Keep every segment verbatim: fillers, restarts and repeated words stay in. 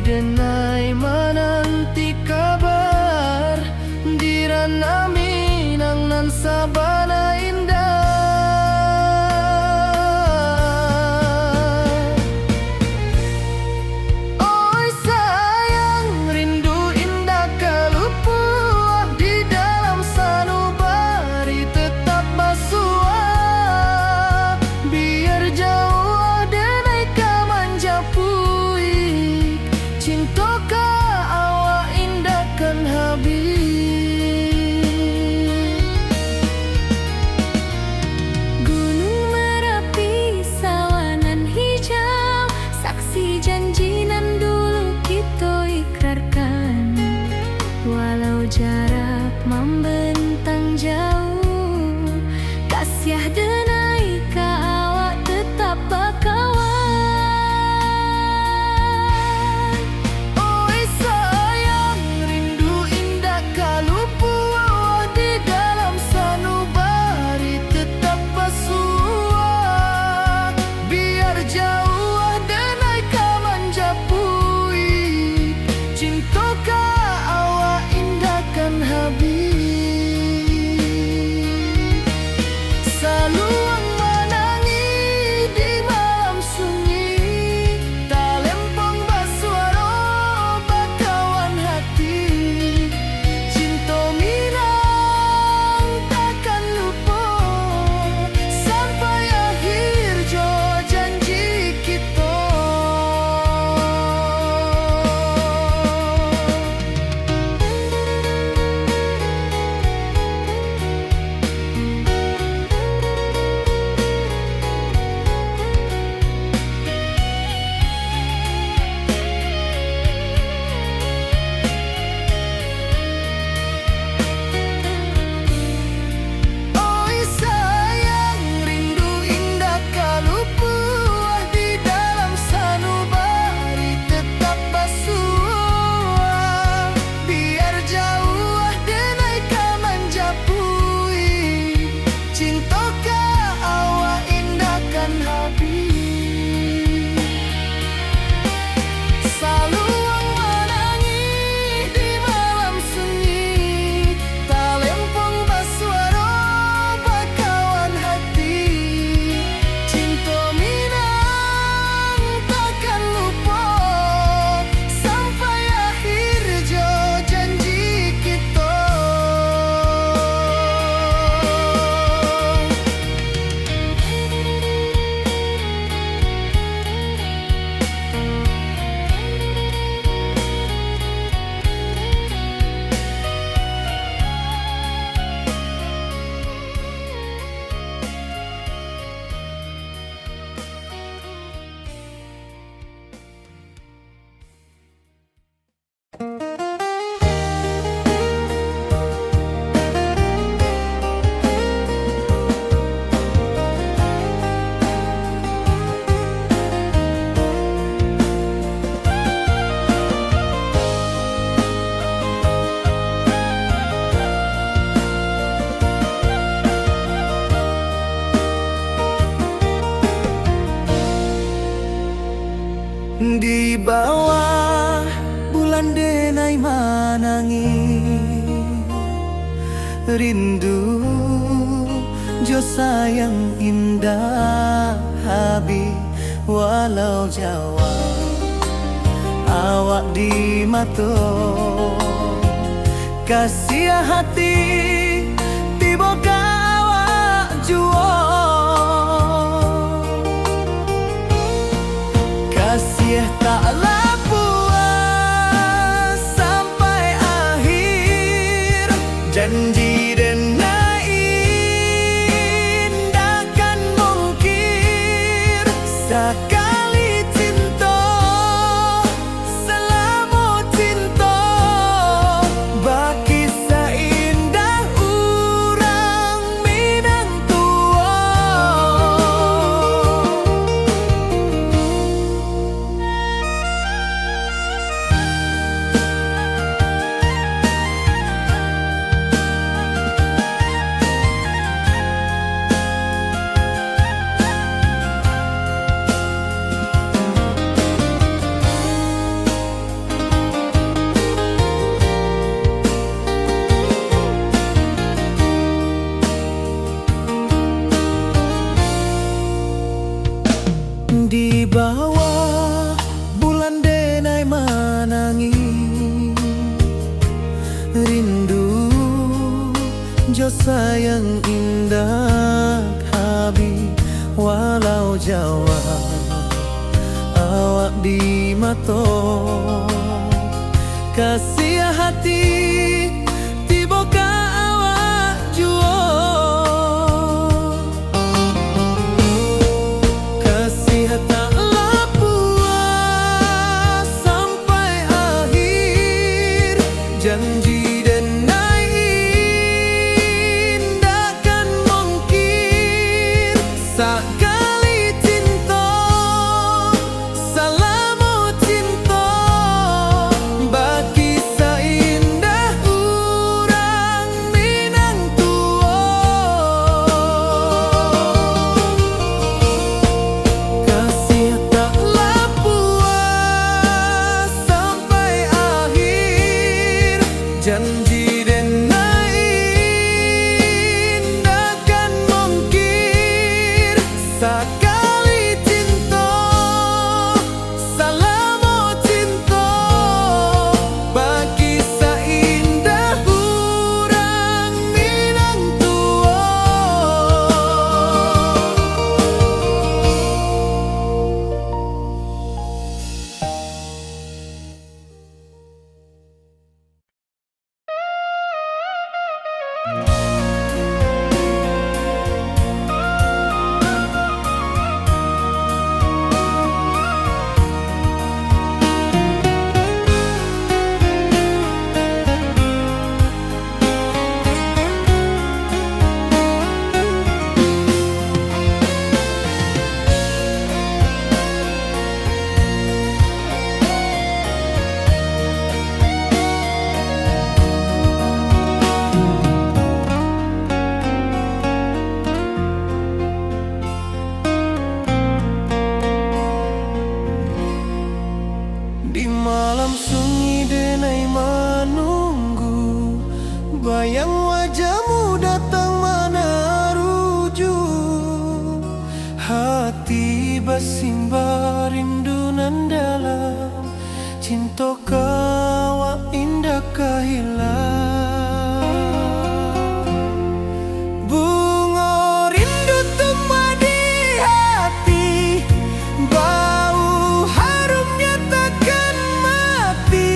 Denai mananti kabar, di Ranah Minang nan sabana indah. Oi sayang, rindu indak ka lupuah, di dalam sanubari tetap basuah. Biar jauah denai ka manjapuik, cinto ka awak indak kan habih. Gunung Marapi, sawah nan hijau, saksi janji nan dulu kito ikrarkan. Walau jarak mambentang jauh, kasiah denai ka awak tetap bakawan. Oi sayang, rindu indak ka lupuah, di dalam sanubari tetap basuah. Biar jauah denai ka manjapuik, cinto ka awak indak kan habih. Saluang manangih di malam sunyi, talempong basuaro bakawan hati. Cinto Minang takkan lupo, sampai akhir jo janji kito. Oi sayang, rindu indak ka lupuah, di dalam sanubari tetap basuah. Biar jauah denai ka manjapuik, cinto ka awak indak kan habih. Saluang manangih di malam sunyi, talempong basuaro bakawan hati. Cinto Minang takkan lupo, sampai akhir jo janji kito. Di bawah bulan denai manangih, rindu jo sayang indak habih, walau jauah awak di mato. Kasiah hati tibo ka awak juo. Kasiah tak lapuah sampai akhir, janji denai indak kan mungkir. Sakali cinto, salamo cinto, bakisah indah urang Minang tuo. Yo sayang indak habih, walau jauah awak di mato. Kasiah hati tibo ka awak juo. Kasiah tak lah puas sampai akhir. Janji denai indak kan mungkin. Sakali cinto, salamo cinto, bakisah indah urang Minang tuo. Kasiah tak lah puas sampai akhir. Janji denai indak kan mungkin. Sakali cinto, salamo cinto, bakisah indah urang Minang tuo. Di malam sunyi denai manunggu, bayang wajahmu datang manaruju. Hati basimbah rindu nan dalam, cinto ka awak indak ka hilang. Bungo rindu tumbuah di hati, bau harumnya takkan mati.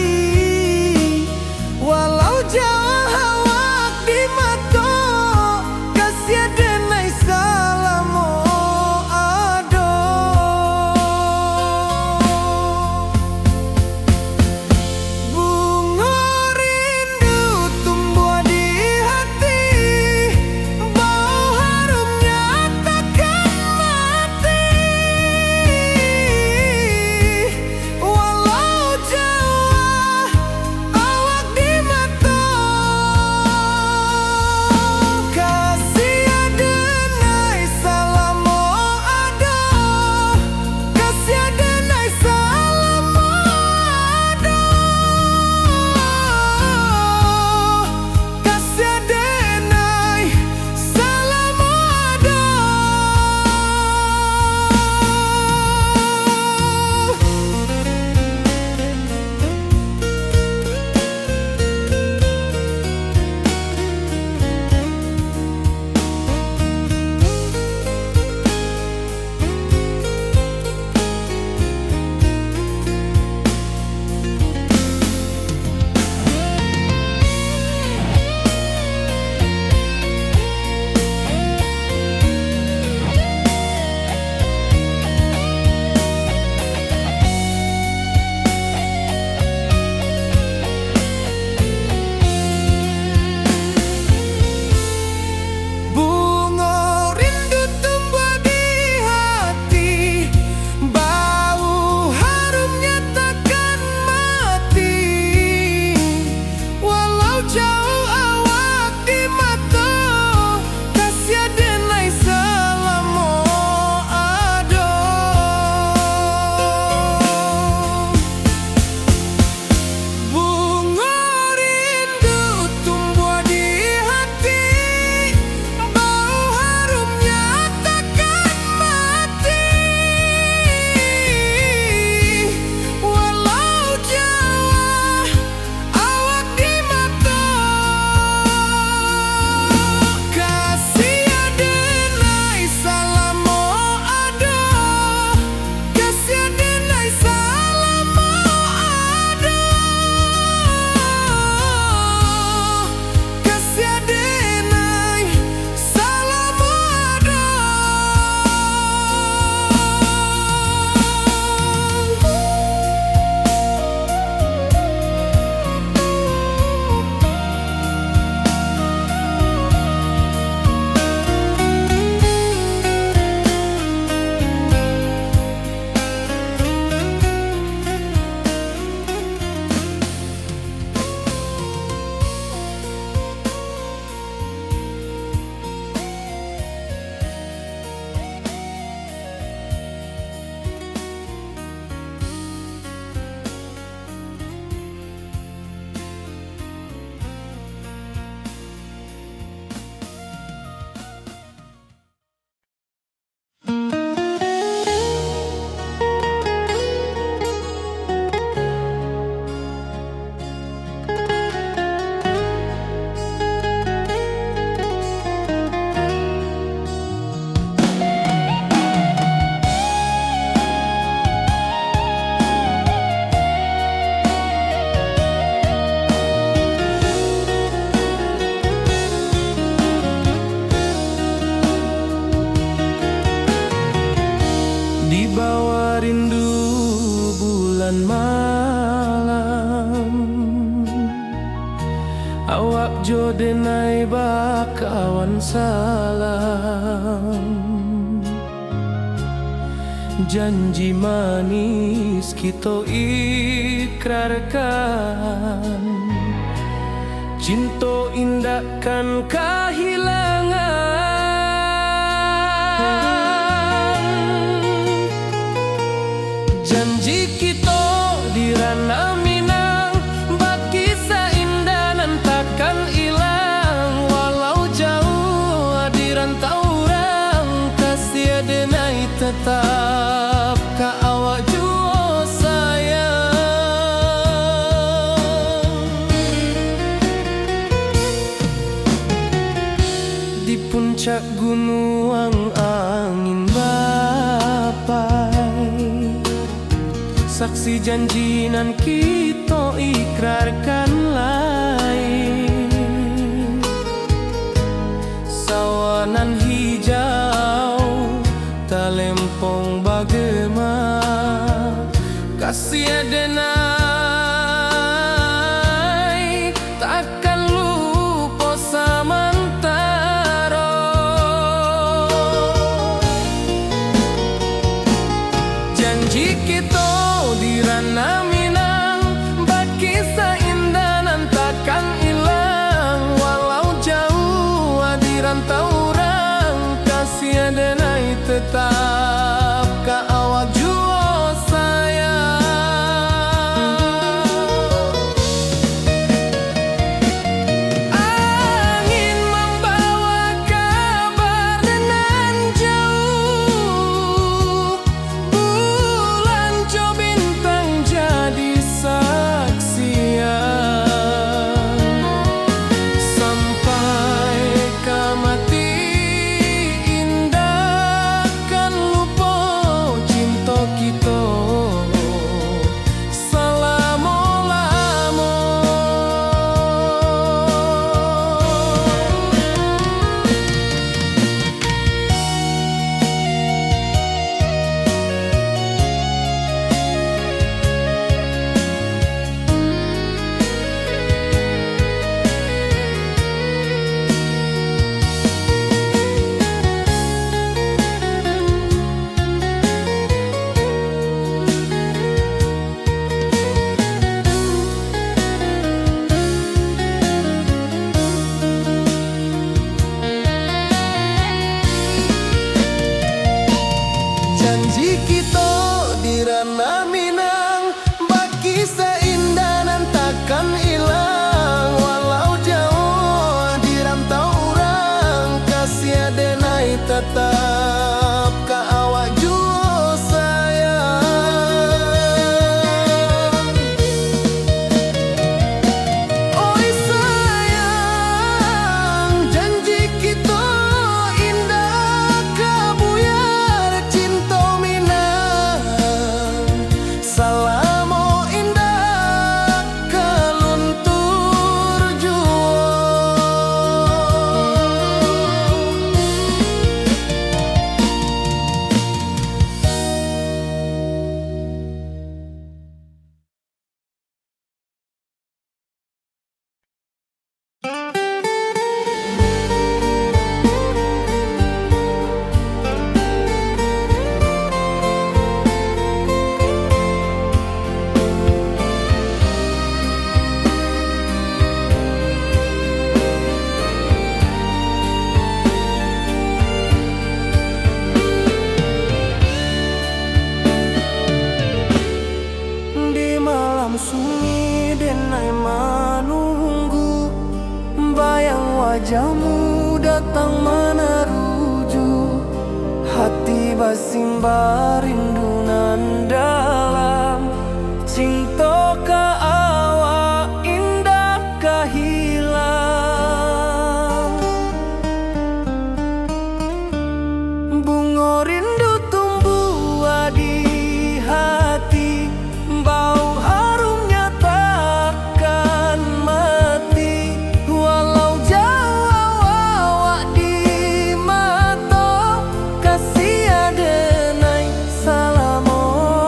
Walau jauah awak di mato, kasiah denai salamo ado. Malam, awak jo denai bakawan salam. Janji manis kito ikrarkan, cinto indak kan kahilangan. Janji kito di Ranah Minang, bakisah indah nan takkan ilang. Walau jauah di rantau urang, kasih denai tetap ka awak juo sayang. Di puncak gunuang angin bapai, saksi janji nan kito ikrarkan lai. Sawah nan hijau, talempong bagema, kasih denai takkan lupo samantaro. Janji kito di Ranah Minang, bakisah indah nan takkan ilang. Walau jauah di rantau urang, kasih denai tetap ka awak juo sayang. Angin mambawa kabar nan jauah, bulan jo bintang jadi saksian. Sampai ka mati indak kan lupo cinto kito salamo-lamo. Janji kito di Ranah Minang, bakisah indah nan takkan ilang. Walau jauah di rantau urang, kasih denai tatap ka awak juo sayang. Oi sayang, janji kito indak ka buyar, cinto Minang salamo indak ka luntur juo. Di malam sunyi denai manunggu, bayang wajahmu datang manaruju. Hati basimba rindu nan dalam, cinto ka awak indak ka hilang. Bungo rindu tumbuah di hati, bau harumnya takkan mati. Walau jauah awak di mato, kasih adenai salamo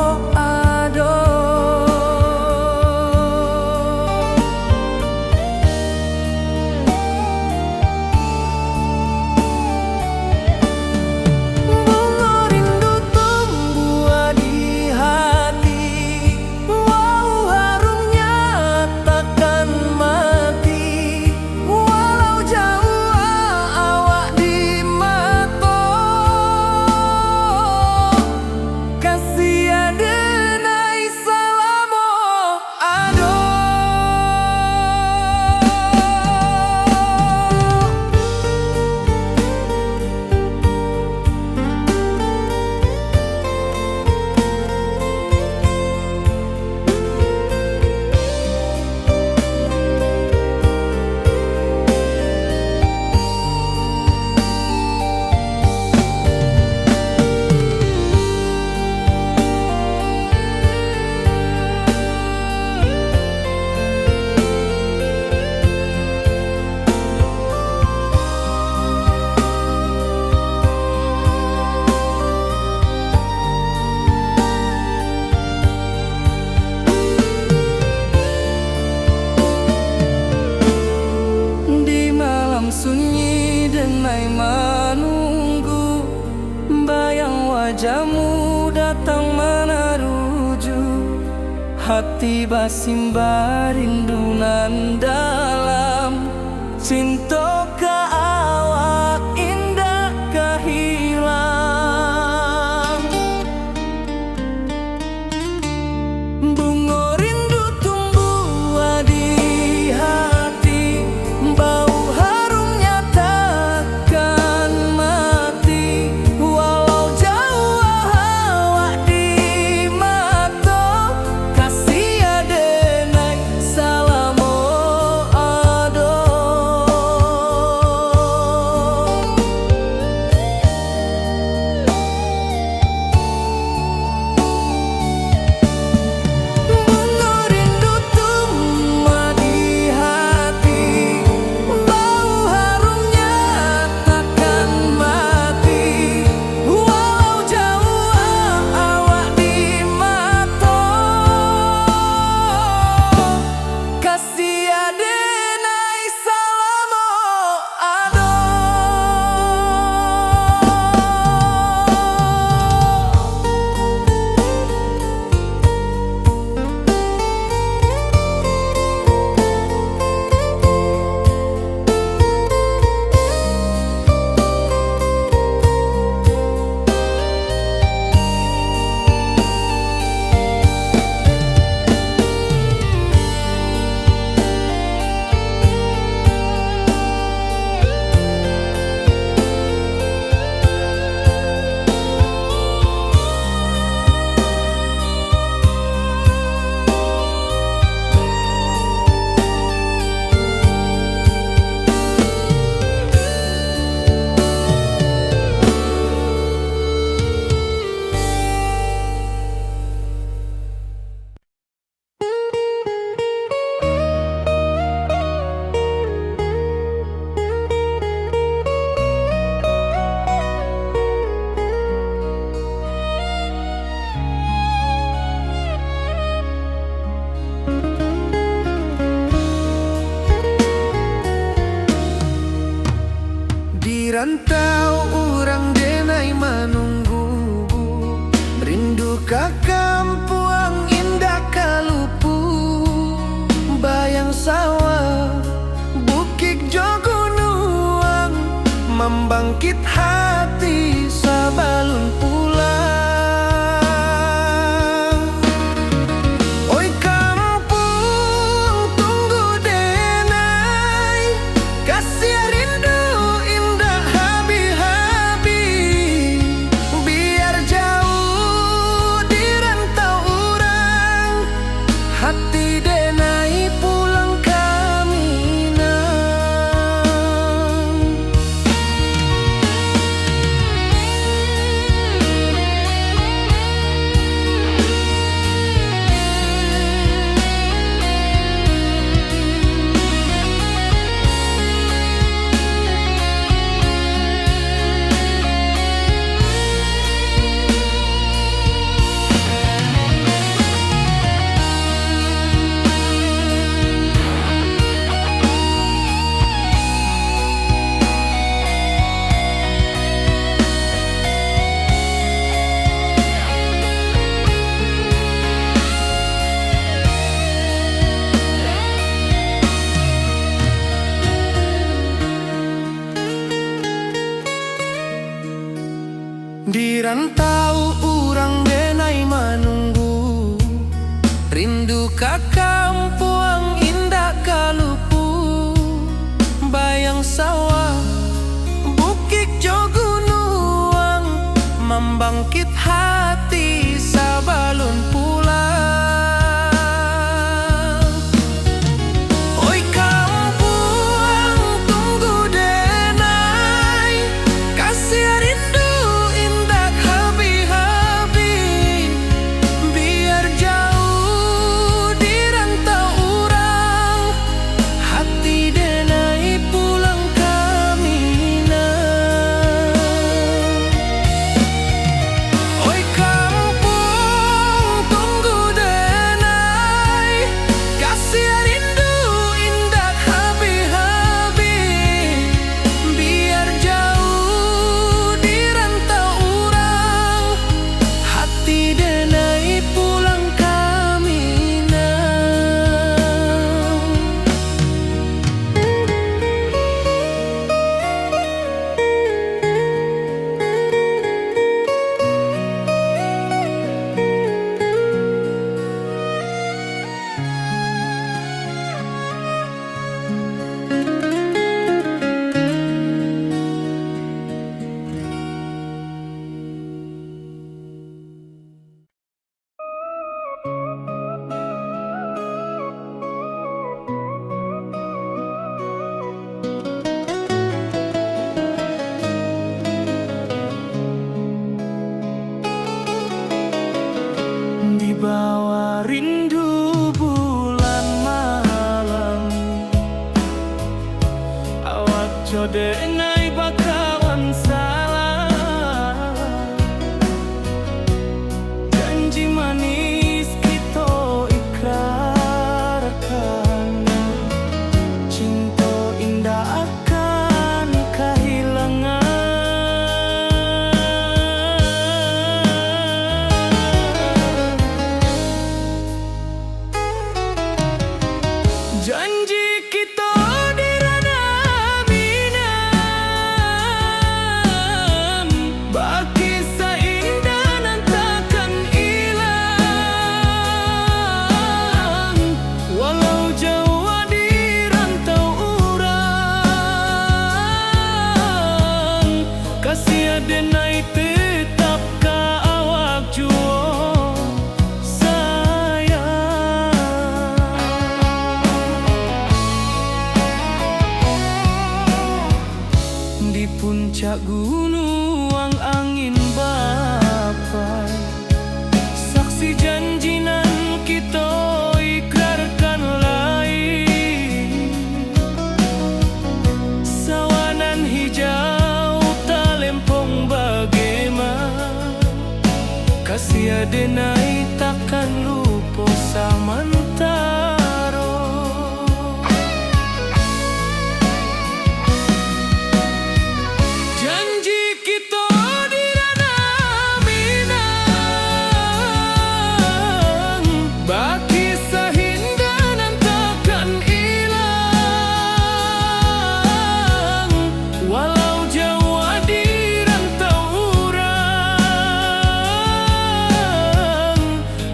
Hati basimbah rindu nan dalam, cinto ka awak indak ka hilang. Bungo rindu tumbuah di hati, bau harumnya takkan mati. Walau jauah awak di mato, kasih adenai salamo ado. Bungo rindu tumbuah di hati, bau harumnya takkan mati. Walau jauah awak di mato, kasih adenai salamo ado. Di rantau urang denai manunggu, rindu ka kampuang indak ka lupu. Bayang sawah, bukik jo gunuang, mambangkit hati sabalun pulang. Oi kampuang, tunggu denai, kasiah rindu indak habih-habih. Biar jauah di rantau urang, hati denai pulang ka Minang. Di rantau urang denai manunggu, rindu ka kampuang indak ka lupu. Bayang sawah, bukik jo gunuang, mambangkit hati sabalun pulang. Oi kampuang, tunggu denai, kasiah rindu indak habih-habih. Biar jauah di rantau urang, hati denai pulang ka samantaro. Janji kito di Ranah Minang, bakisah indah nan takkan ilang. Walau jauah di rantau urang,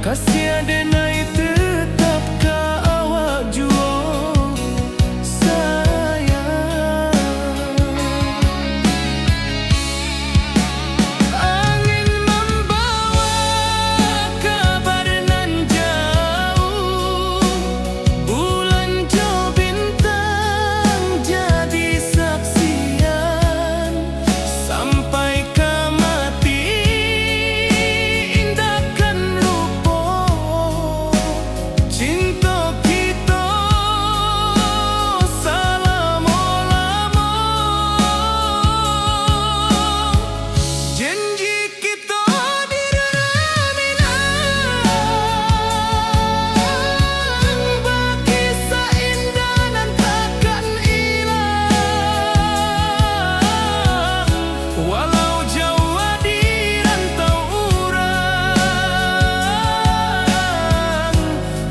kasih adenai tetap ka awak juo, sayang. Angin mambawa kabar nan jauh, bulan jo bintang jadi saksian. Sampai ka mati indak kan lupo, cinto kito salamo-lamo. Janji kito di Ranah Minang, bakisah indah nan takkan ilang. Walau jauah di rantau urang,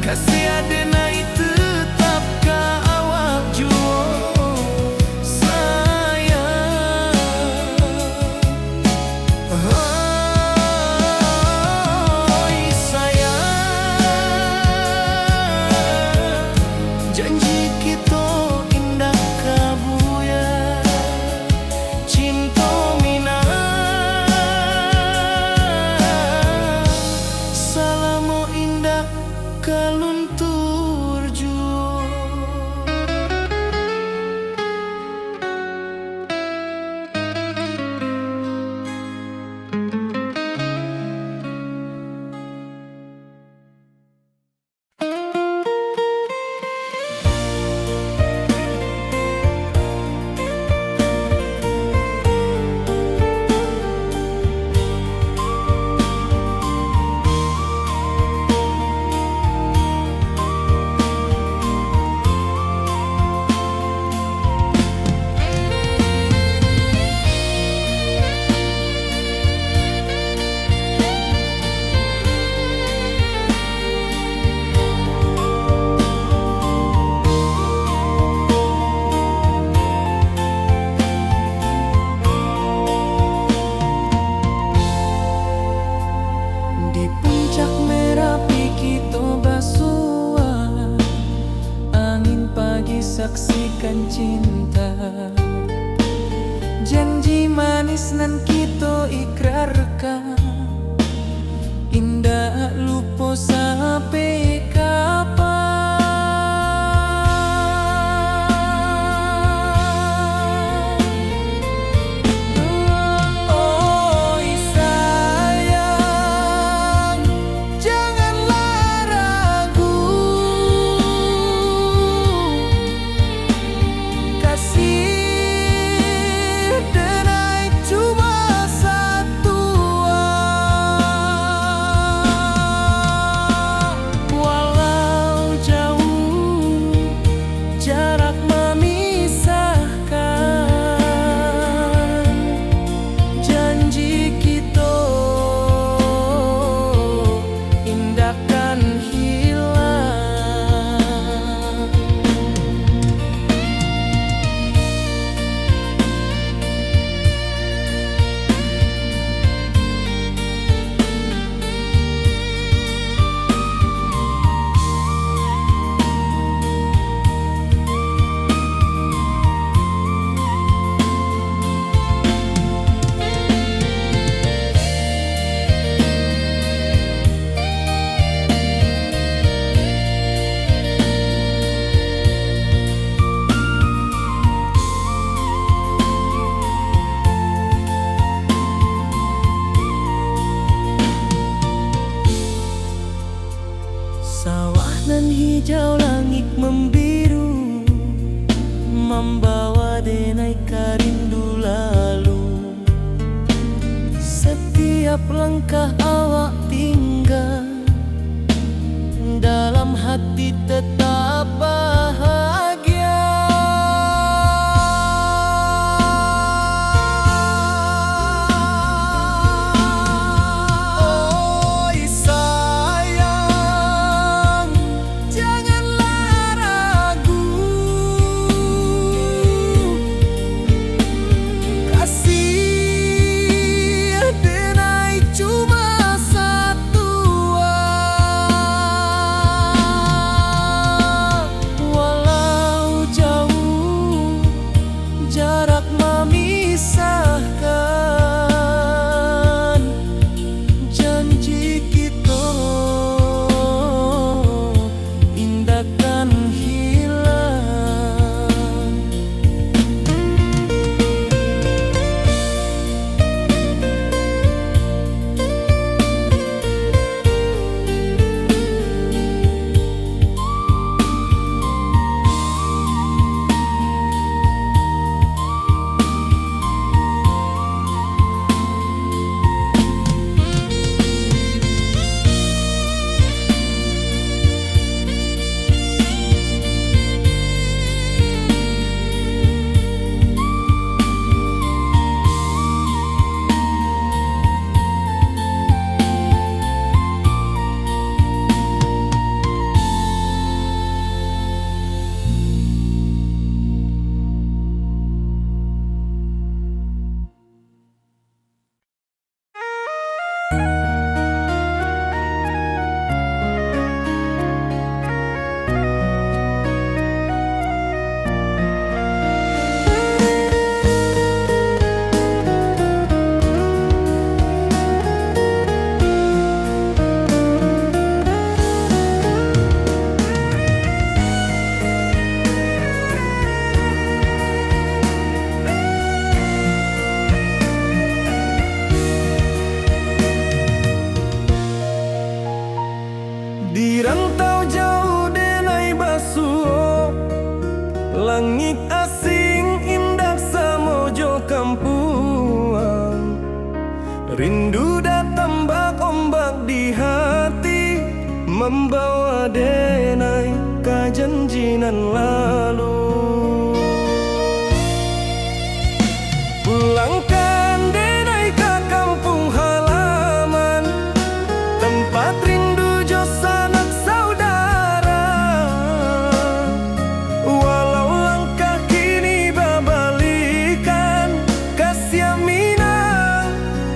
kasih adenai tetap ka awak juo, sayang. Oi sayang, janji kito indak ka buyar. Cinto Minang salamo indak ka luntur juo. Di puncak Merapi kito basua, angin pagi saksikan cinta. Janji manis nan kito ikrarkan, indak lupo sampai kapan. Oi sayang, janganlah ragu. Kasih denai cuma satua. Walau jauh jarak mamisahkan, janji kito indak kan hilang. Sawah nan hijau, langik mambiru, mambawa denai ka rindu lalu. Satiap langkah awak tingga, Hati tetap bahagia. Oi sayang, janganlah ragu. Kasih denai cuma satu. Walau jauh jarak mamisahkan, janji kito indak kan hilang. Di rantau jauah denai basuo, langik asing indak samo jo kampuang. Rindu datang bak ombak di hati, mambawa denai ka janji nan lalu. Pulangkan denai ka kampuang halaman, tempat rindu jo sanak saudara. Walau langkah kini babalikan, kasiah Minang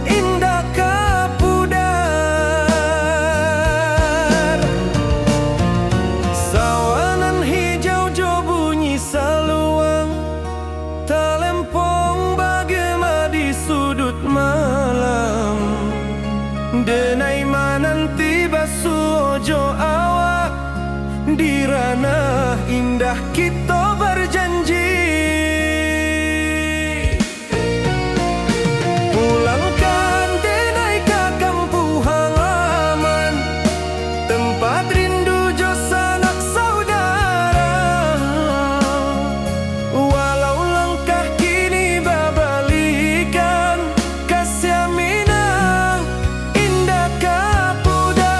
indak ka pudar. Sawah nan hijau jo bunyi saluang, talempong bagema di suduik malam. Denai mananti basuo jo awak, di ranah indah kito bajanji. Pulangkan denai ka kampuang halaman, tempat rindu jo sanak saudara. Walau langkah kini babalikan, kasiah Minang indak ka pudar.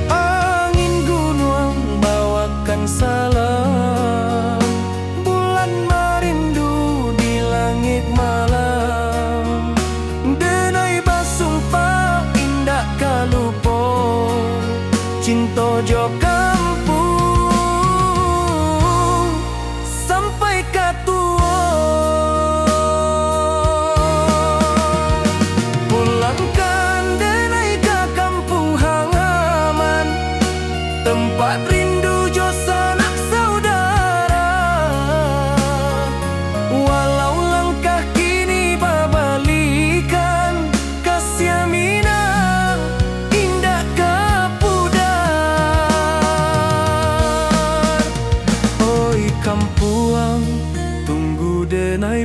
Angin gunuang bawakan salam, bulan marindu di langik malam. Denai basumpah indak ka lupo, cinto jo kampuang sampai ka tuo. Pulangkan denai ka kampuang halaman, tempat rindu jo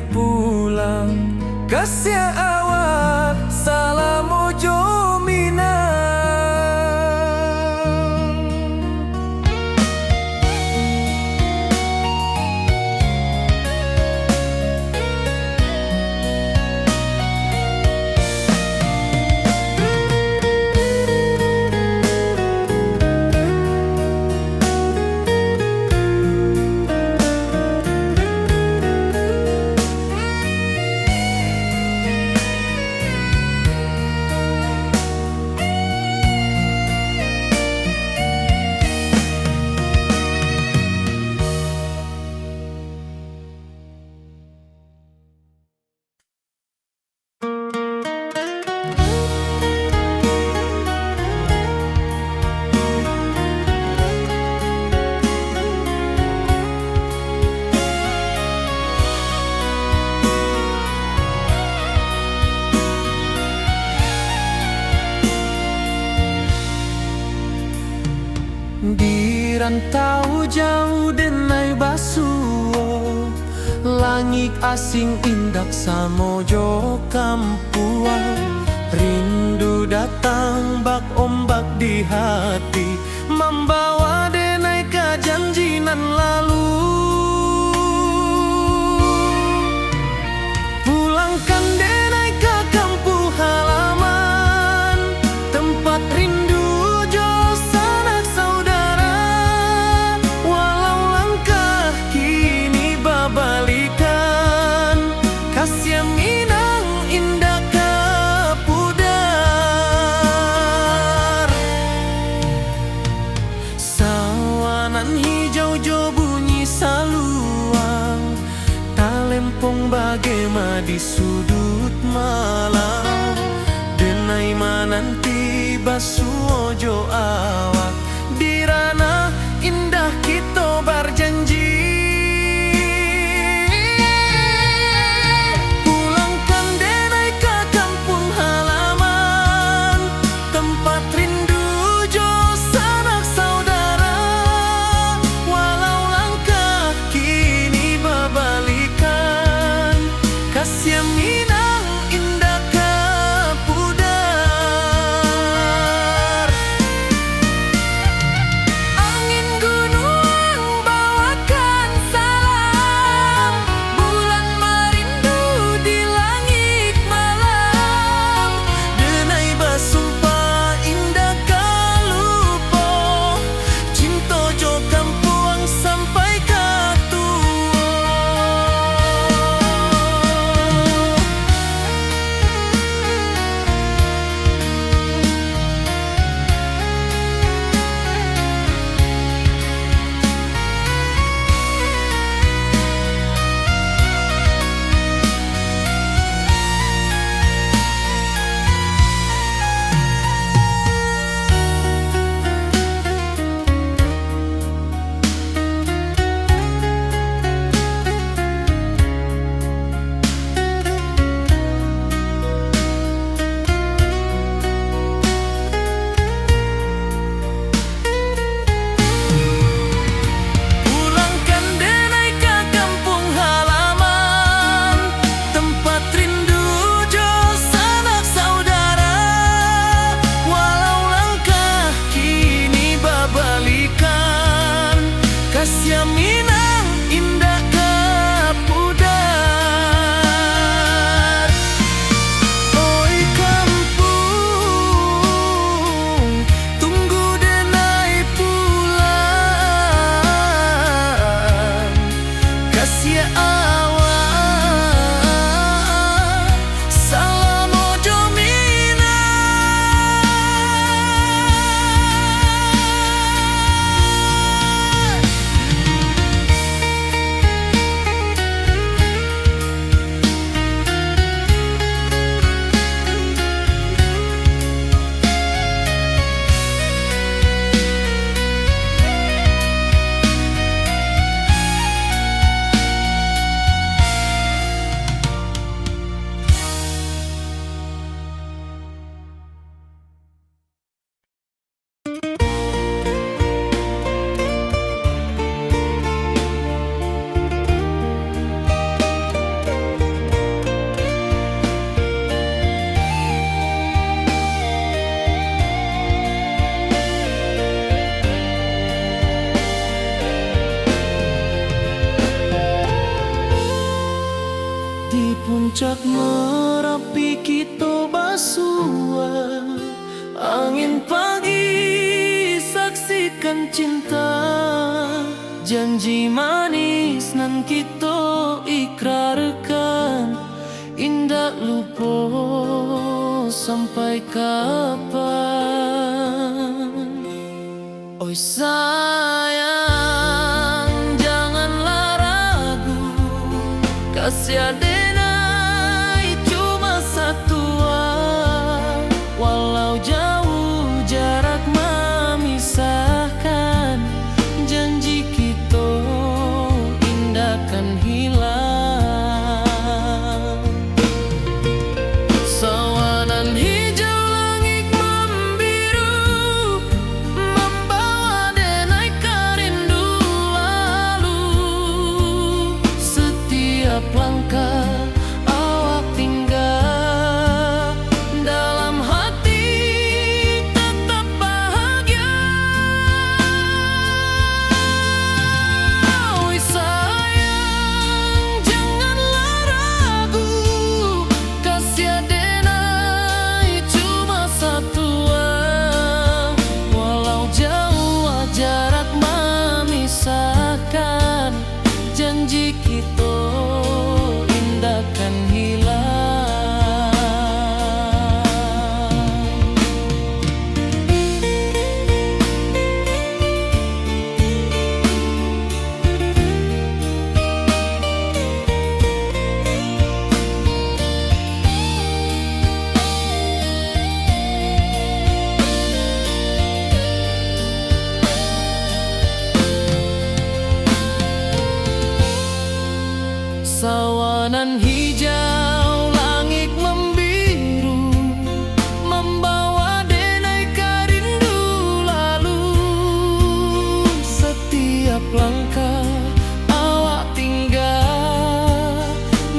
pulang, kasiah awak salamo jo Minang. Di rantau jauah denai basuo, langik asing indak samo jo kampuang. Rindu datang bak ombak di hati, mambawa denai ka janji nan lalu. Pulangkan denai ka kampuang halaman, tempat rindu jo sanak saudara. Walau langkah kini babalikan, kasiah Minang indak ka pudar. Sawah nan hijau jo bunyi saluang, talempong bagema di suduik malam. Denai mananti basuo jo awak, di ranah indah kito barjanji. Pulangkan denai ka kampuang halaman, tempat rindu jo sanak saudara. Walau langkah kini babalikan, kasiah Minang indak ka pudar. Puncak Marapi kito basua, angin pagi saksikan cinta, janji manis nan kito ikrarkan, indak lupo sampai kapan. Oi sayang, janganlah ragu, kasih adenai cuma satua. Walau jauh jarak mamisahkan, janji kito indak kan hilang. Sawanan hijau langik mambiru, mambawa denai ka rindu lalu. Setiap langkah awak tingga, dalam hati tetap bahagia. Oi sayang, janganlah ragu, kasih adenai cuma satua. Walau jauh jarak mamisahkan, janji kito indak kan hilang. Sawanan hijau langik mambiru, mambawa denai ka rindu lalu. Setiap langkah awak tingga,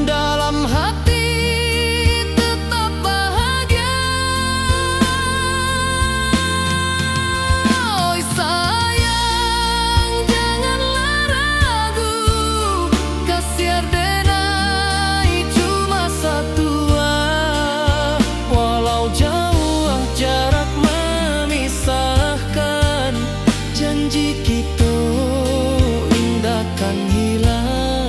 dalam hati tetap bahagia. Oi sayang, janganlah ragu, kasih adenai cuma satua. Walau jauh jarak mamisahkan, janji kito indak kan hilang.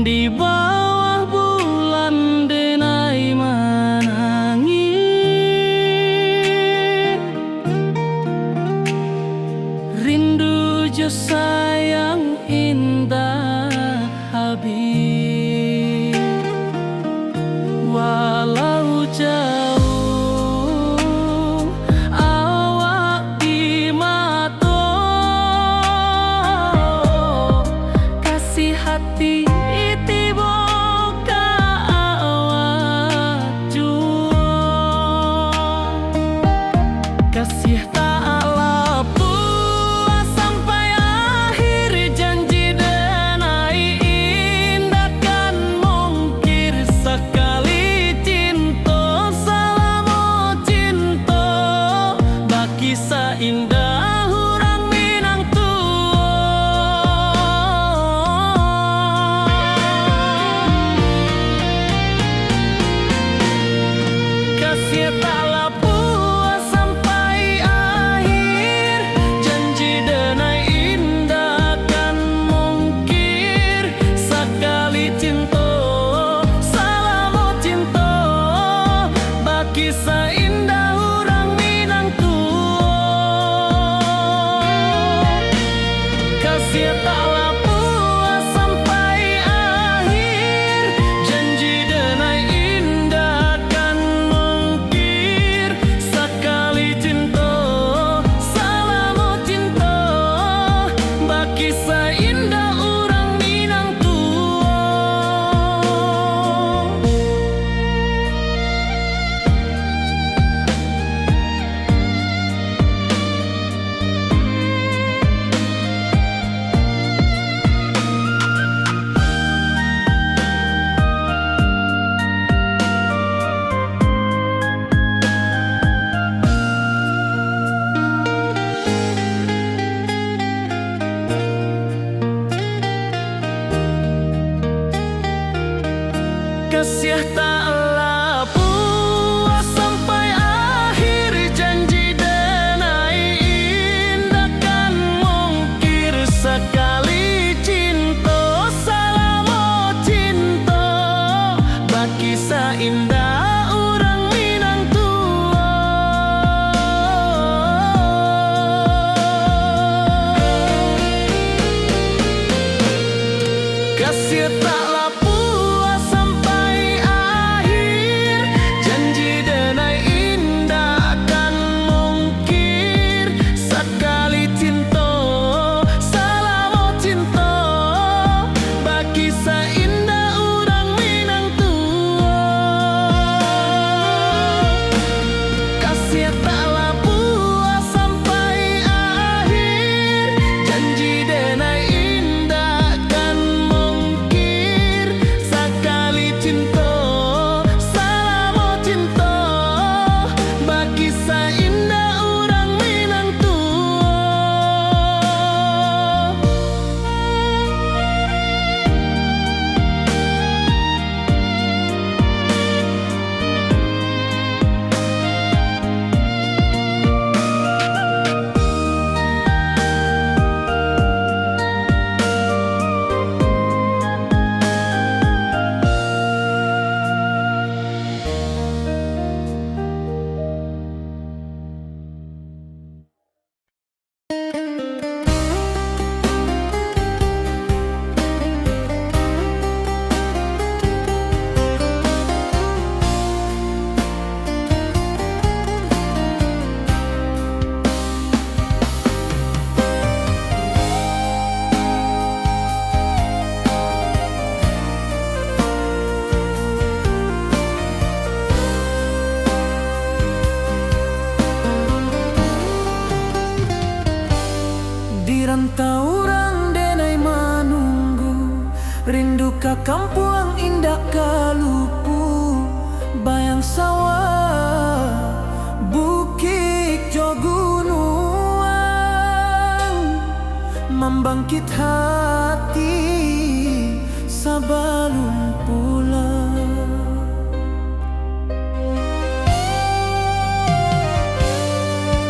Di bawah bulan denai manangih, rindu jo sayang indak habih. Walau jauah awak di mato, kasih hati tibo ka awak juo. Kasih tak lapuah sampai akhir, janji denai indak kan mungkir. Sakali cinto, salamo cinto, bakisah indak urang Minang tuo. Kasih tak lapuah sampai akhir, janji denai indak kan Taurang denai manunggu, rindu ka kampuang indak ka lupu, bayang sawah, bukik jo gunuang, mambangkit hati sabalun pulang.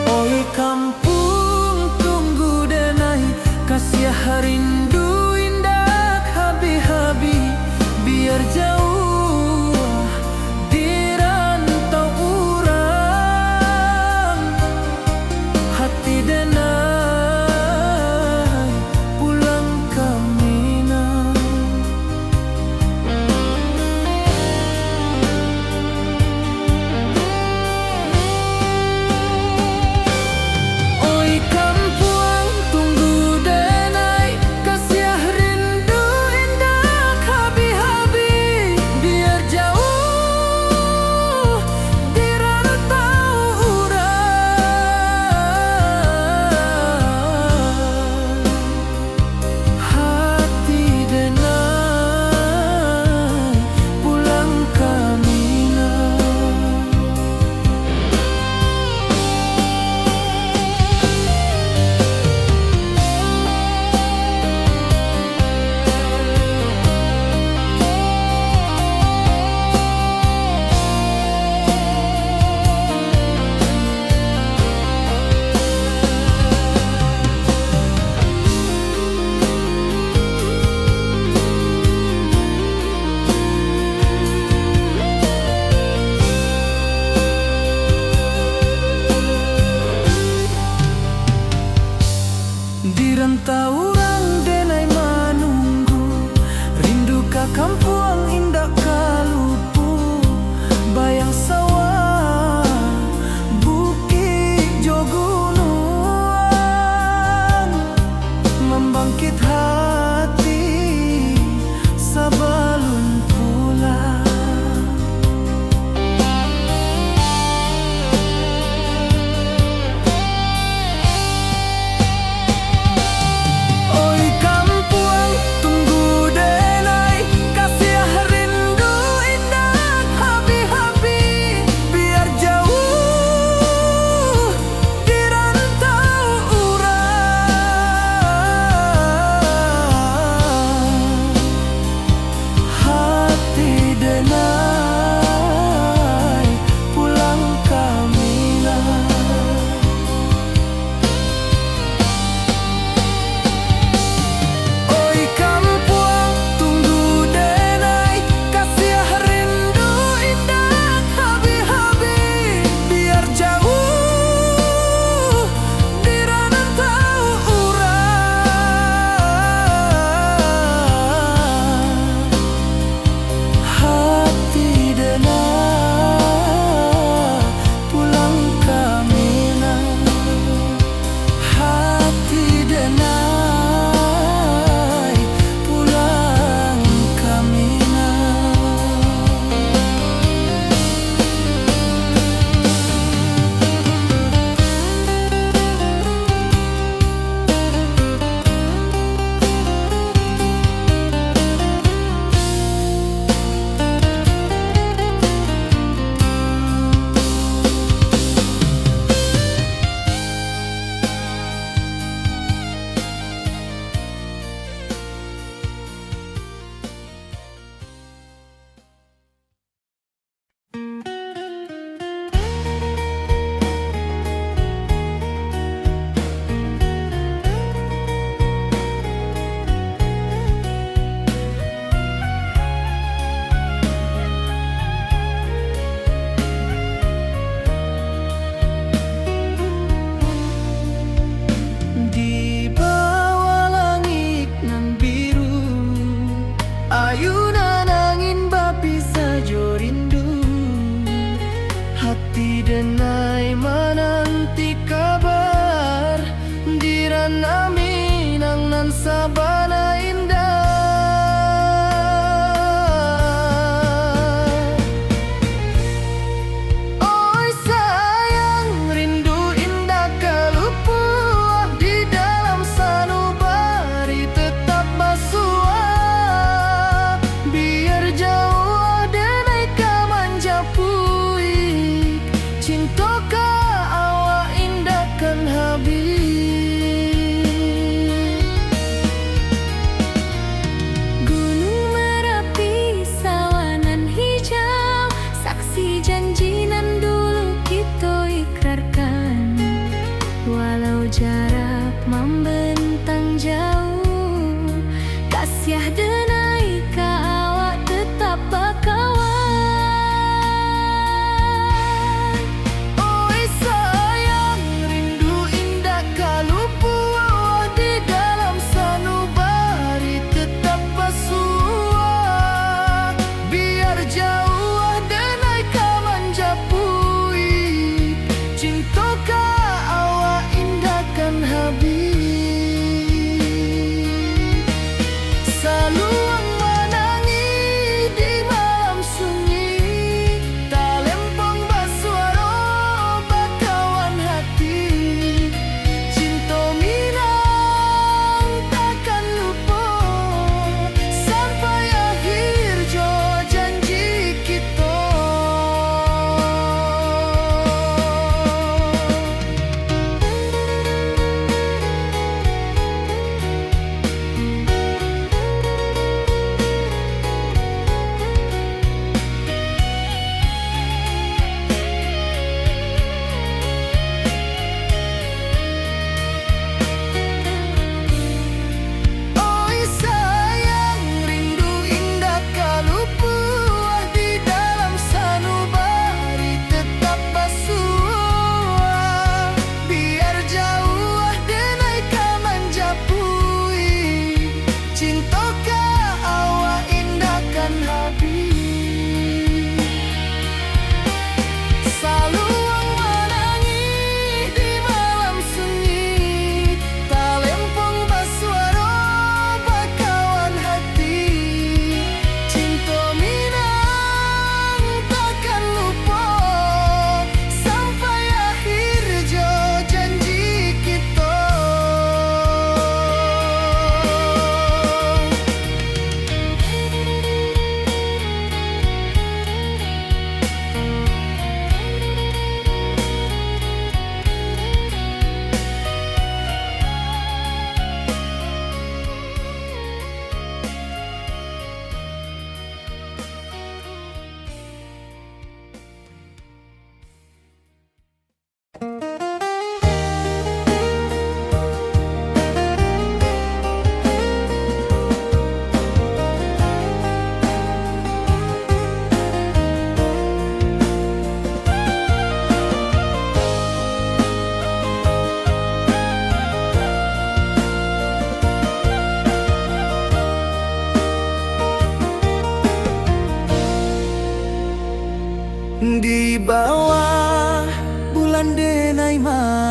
Oi kampuang, tunggu denai, kasiah rindu indak habih-habih, biar jauah di rantau urang, hati denai pulang ka Minang. Oi kampuang, tunggu denai,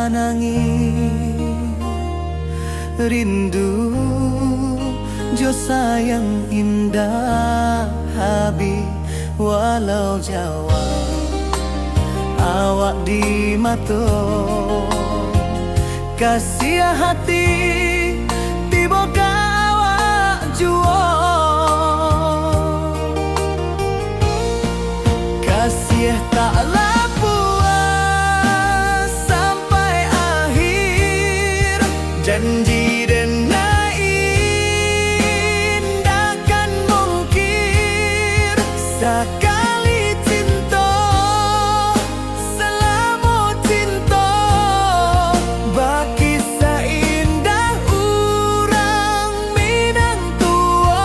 Manangih, rindu jo sayang indak habih, walau jauah awak di mato. Kasiah hati tibo ka awak juo. Kasiah tak lah puas sampai akhir. Janji denai indak kan mungkir. Sakali cinto, salamo cinto, bakisah indah urang Minang tuo.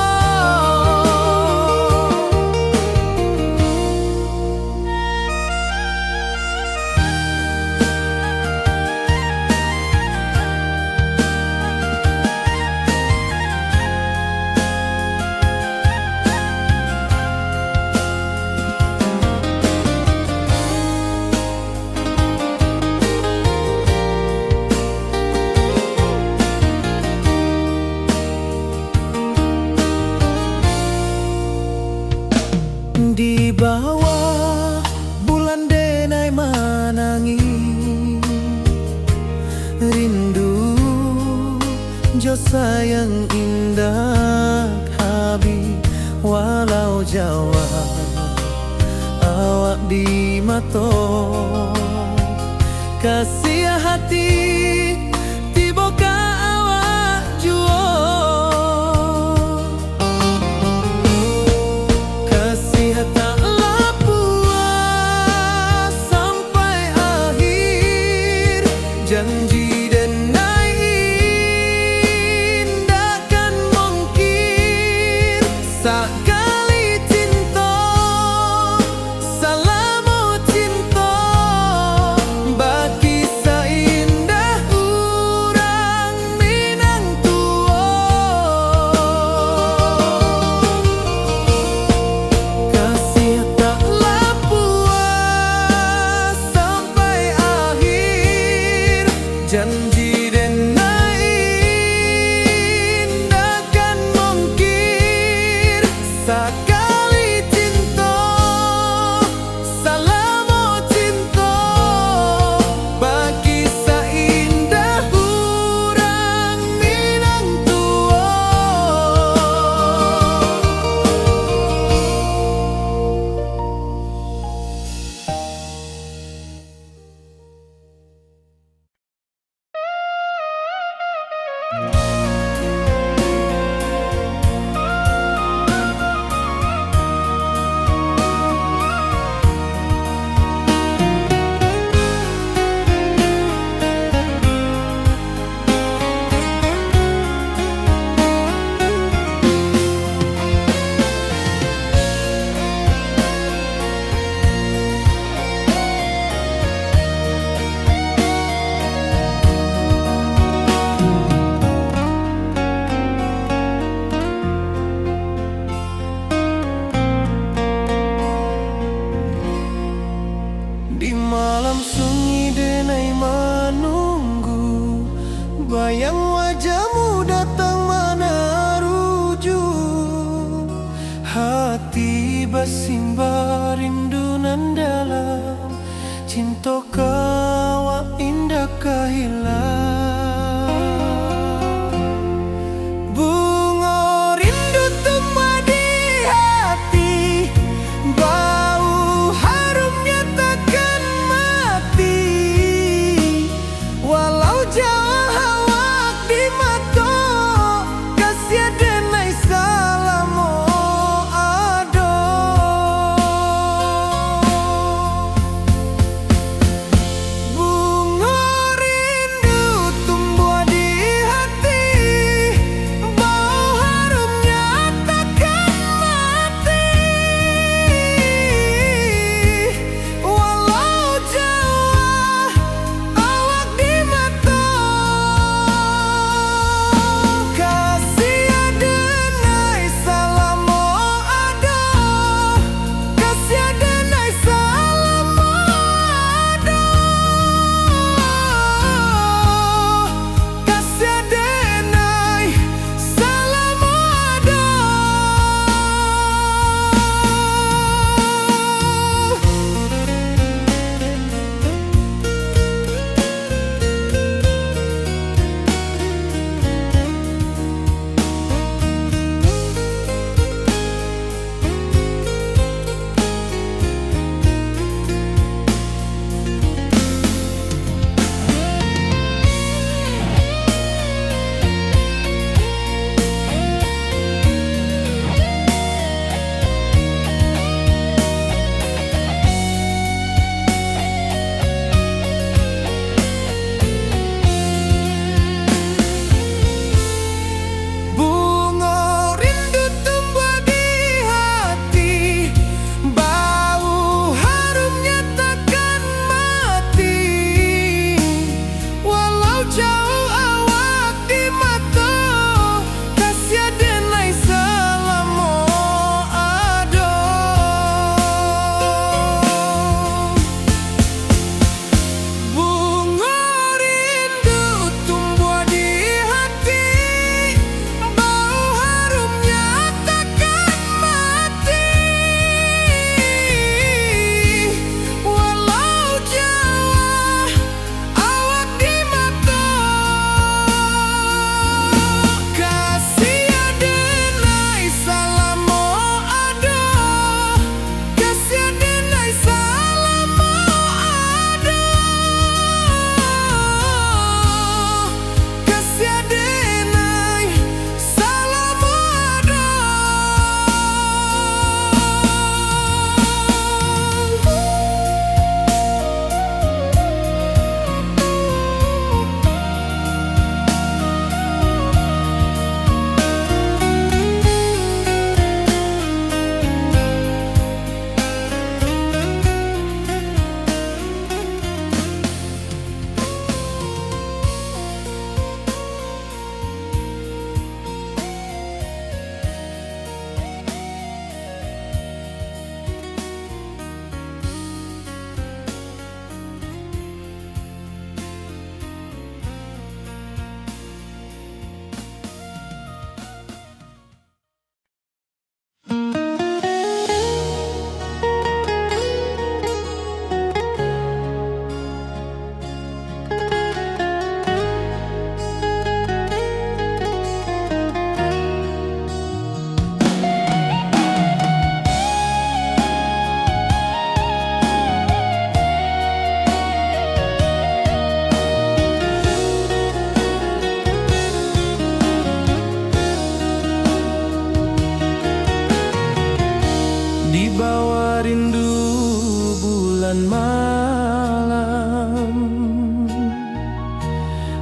Di bawah bulan denai manangih, rindu jo sayang indak habih, walau jauah awak di mato. Kasiah hati tibo ka awak juo. Kasiah tak lah puas sampai akhir. Janji denai indak kan mungkir. Sakali cinto, salamo cinto, bakisah indah urang Minang tuo. Kasiah tak lah puas sampai akhir. Janji denai indak kan mungkir. Sakali cinto, salamo cinto, bakisah indah urang Minang tuo. Di malam sunyi denai manunggu, bayang wajahmu datang manaruju. Hati basimba rindu nan dalam, cinto ka awak indak ka hilang. Bungo rindu tumbuah di hati, bau harumnya takkan mati. Walau jauah awak di mato, kasiah denai salamo ado.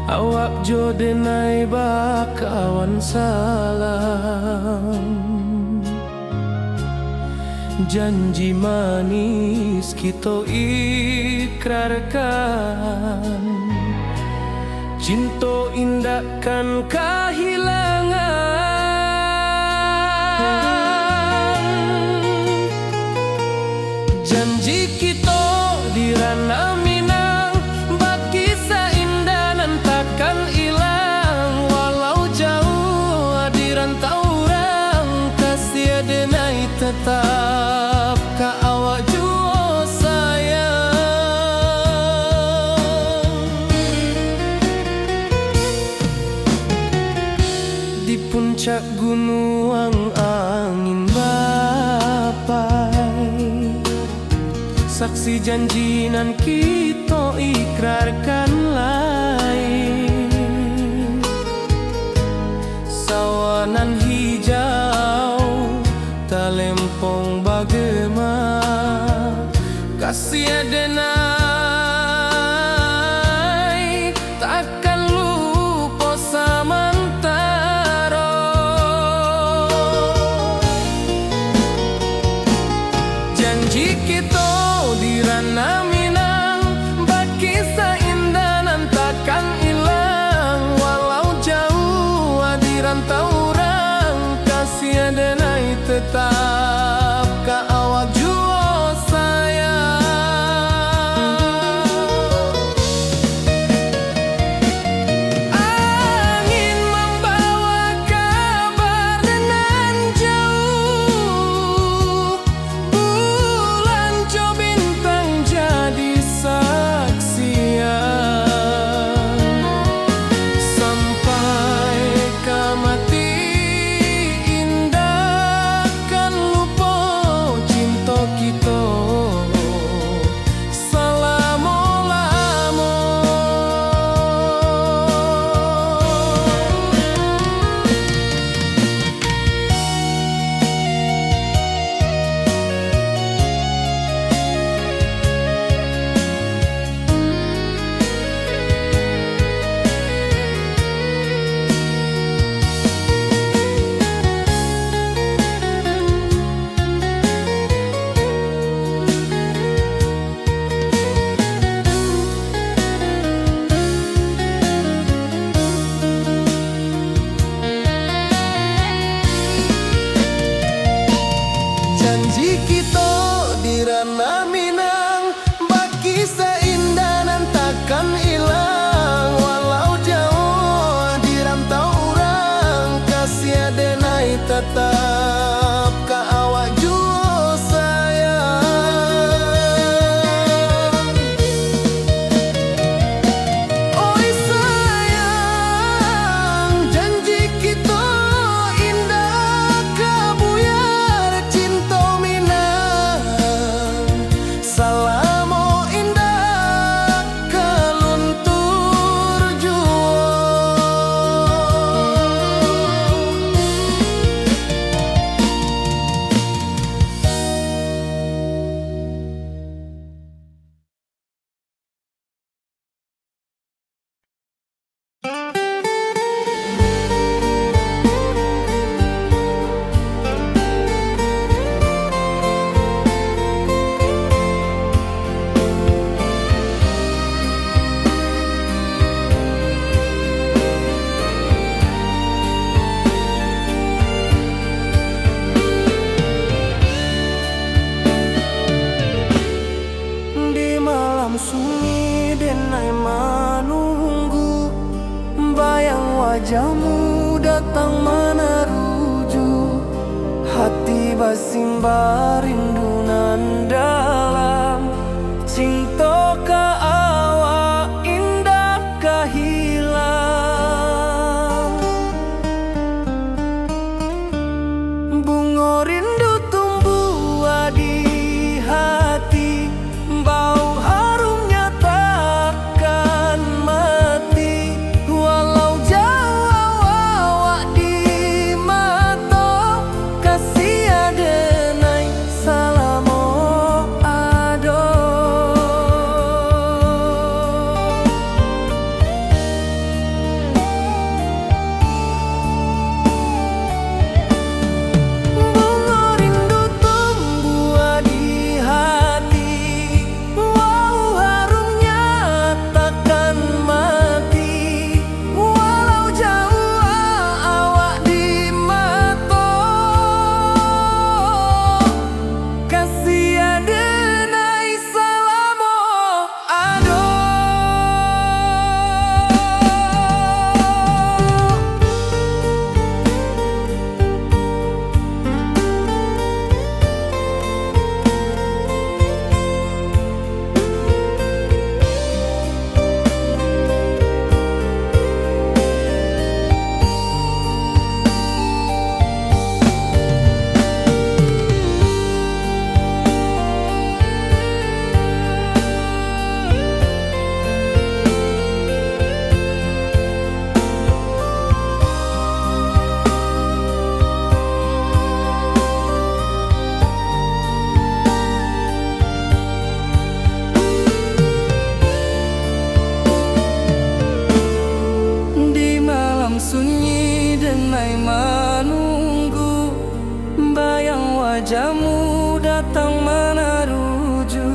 Awak jo denai bakawan salam. Janji manis kito ikrarkan. Cinto indak kan kahilangan. Janji kito di Ranah Minang, bakisah indah nan takkan ilang. Walau jauah di rantau urang, kasih denai tetap ka awak juo sayang. Di puncak gunuang angin bapai, saksi janji nan kito ikrarkan lai. Sawah nan hijau, talempong bagema, kasih denai takkan lupo samantaro. Janji kito di Ranah Minang, bakisah indah nan takkan ilang. Walau jauah di rantau urang, kasih denai tetap ka awak juo sayang. Angin mambawa kabar nan jauah, bulan jo bintang jadi saksian. Sampai ka mati indak kan lupo cinto kito salamo-lamo. Janji kito di Ranah Minang, bakisah indah nan takkan ilang. Walau jauah di rantau urang, kasih denai tatap ka awak juo sayang. Oi sayang, janji kito indak ka buyar, cinto Minang salamo indak ka luntur juo. Di malam sunyi denai manunggu, bayang wajahmu datang manaruju. Hati basimba rindu nan dalam, cinto ka awak indak ka hilang. Bungo rindu tumbuah di hati, bau harumnya takkan mati. Walau jauah awak di mato, kasih denai salamo Jamu datang manaruju,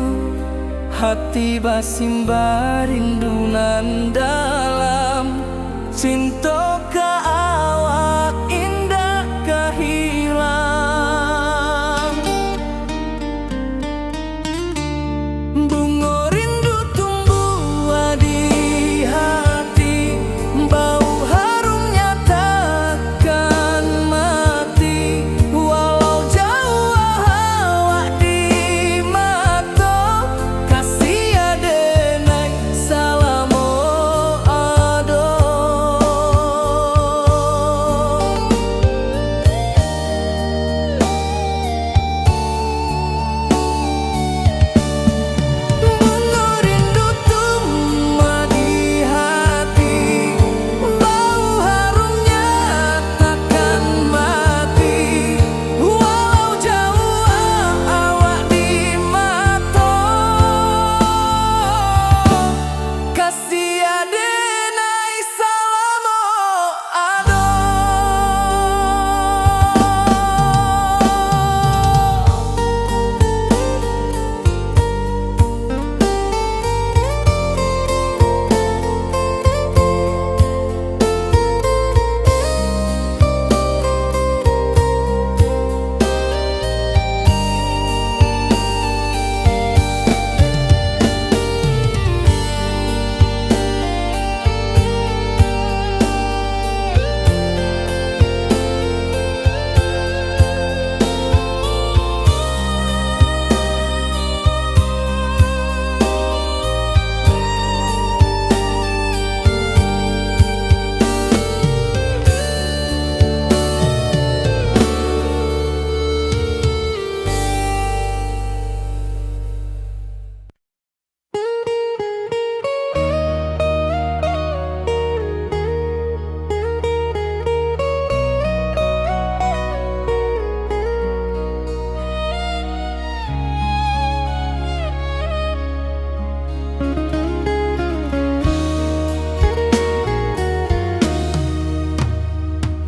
hati basimbah rindu nan dalam. Cinto ka awak indak ka hilang. Bungo rindu tumbuah di hati, bau harumnya takkan mati. Walau jauah awak di mato, kasih adenai salamo ado. Bungo rindu tumbuah di hati, bau harumnya takkan mati. Walau jauah awak di mato, kasih adenai salamo ado.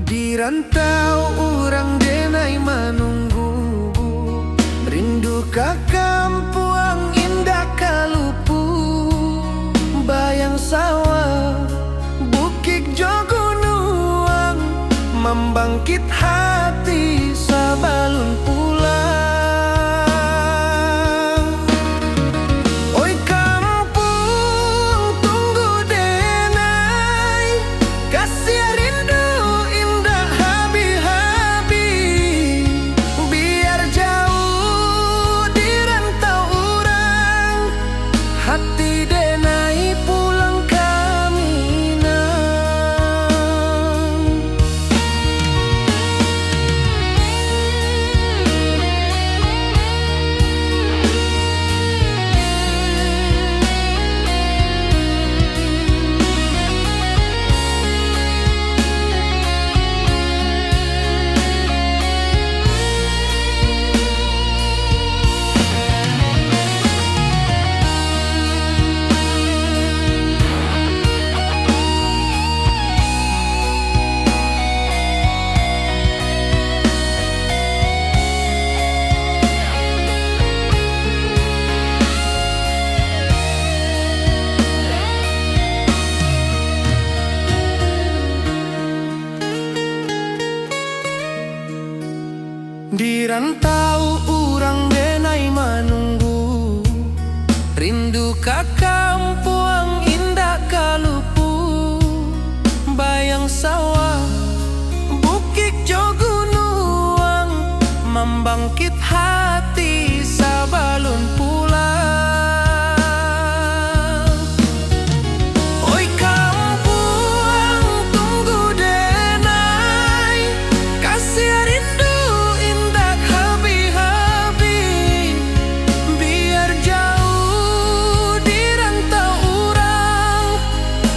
Di rantau urang denai manunggu, rindu ka kampuang indak ka lupu. Bayang sawah, bukik jo gunuang, mambangkit hati sabalun pulang. Oi kampuang, tunggu denai, kasiah rindu indak habih-habih. Biar jauah di rantau urang, hati denai pulang ka Minang. Di rantau urang denai manunggu, rindu ka kampuang indak ka lupu. Bayang sawah, bukik jo gunuang, mambangkit hati sabalun pulang. Oi kampuang, tunggu denai, kasiah rindu indak habih-habih. Biar jauah di rantau urang,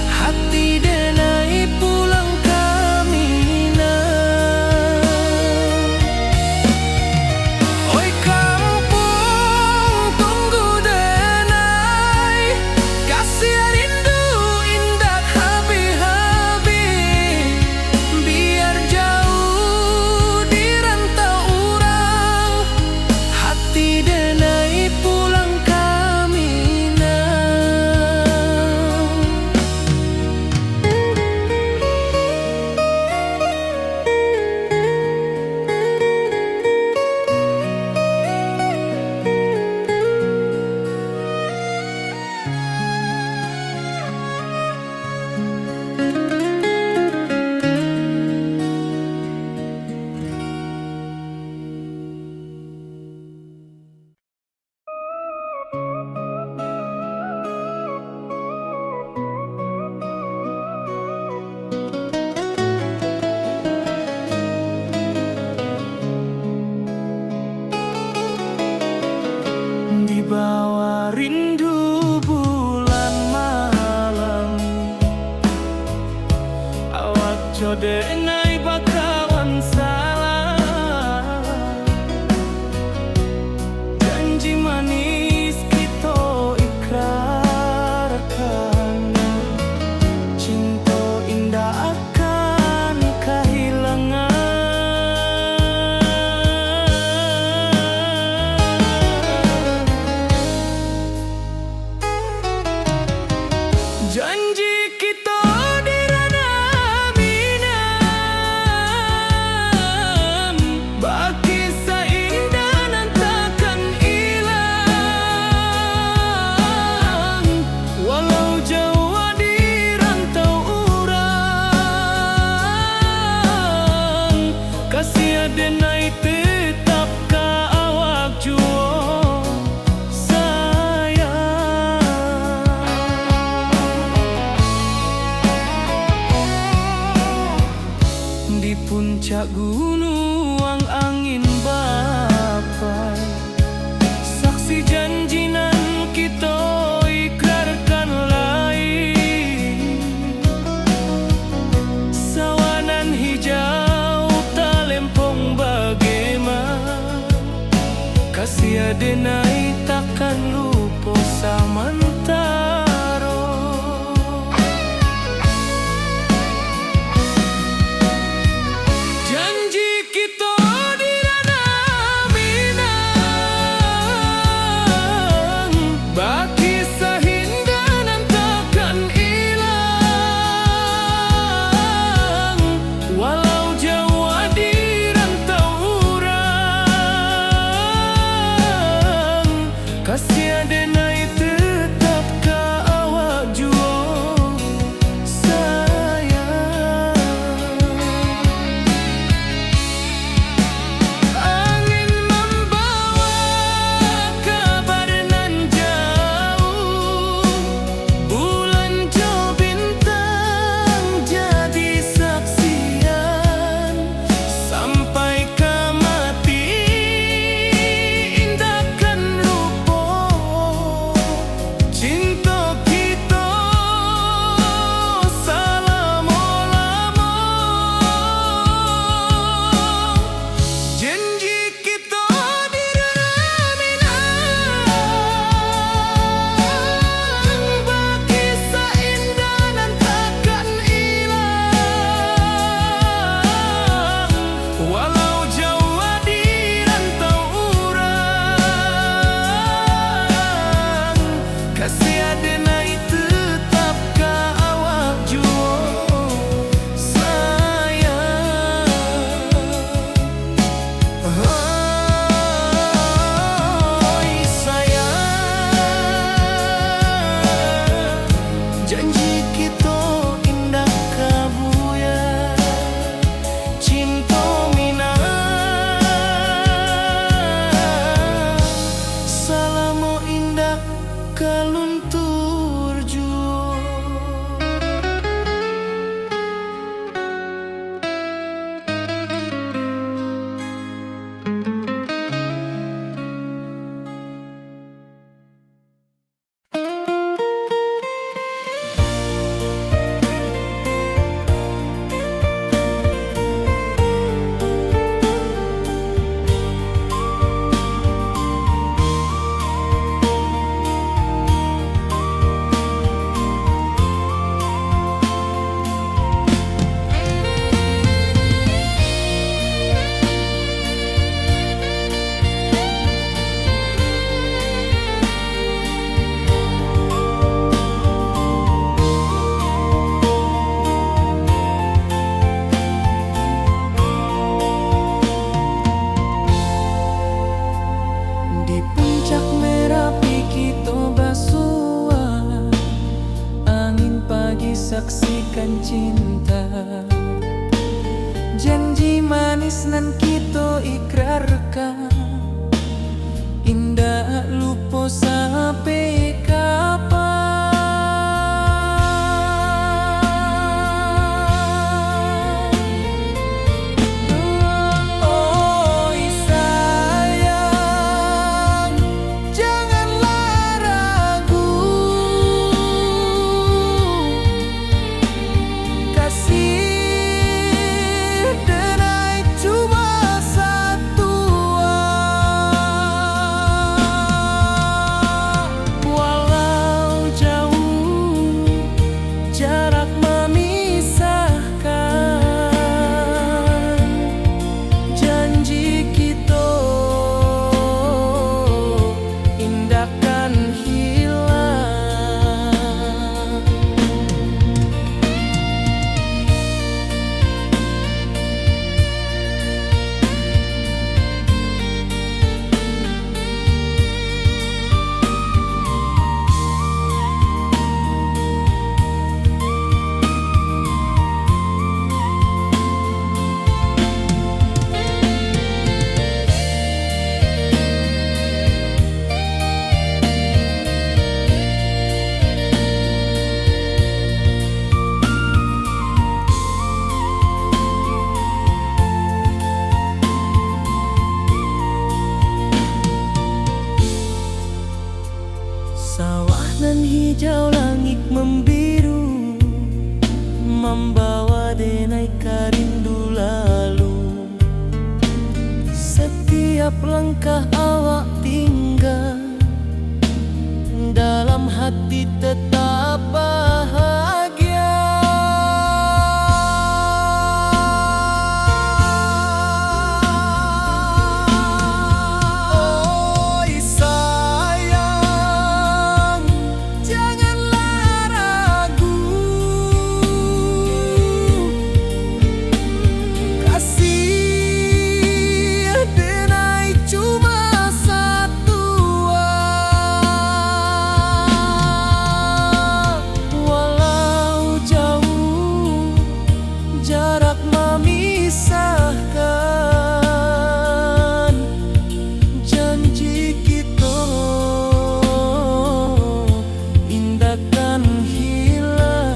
hati denai pulang ka Codek nai bakawan salah, janji manis kito ikrarkan, cinto indak akan kahilangan. Janji kito di ranah Minang, bakisah indah nan takkan ilang, walau jauah di rantau urang, kasih aden ai tetap ka awak juo. Sayang. Di puncak gunuang angin bapai, saksi janji nan kito ikrarkan lai. Sawah nan hijau talempong bagema, kasih aden ai takkan lupo samantaro. Janji kito di ranah Minang, bakisah indah nan takkan ilang, walau jauah di rantau urang, kasih aden ai tetap ka awak juo, sayang. Angin mambawa kabar nan jauah, bulan jo bintang jadi saksian. Sampai ka mati indak kan lupo, cinto kito salamo-lamo. Janji kito di ranah Minang, bakisah indah nan takkan ilang, walau jauah di rantau urang, kasih aden ai tetap ka awak juo, sayang. Hoi sayang, janji kito indak ka buyar, cinto Minang salamo indak ka luntur juo. Di puncak Merapi kito basuo, angin pagi saksikan cinta. Janji manis nan kito ikrarkan, indak lupo sampai kapan. Oi sayang, janganlah ragu, kasih Mambawa denai ka rindu lalu. Setiap langkah awak tingga, dalam hati tetap bahagia. Oi sayang, janganlah ragu. Kasih denai cuma satu. Walau jauh jarak mamisahkan, janji kito indak kan hilang.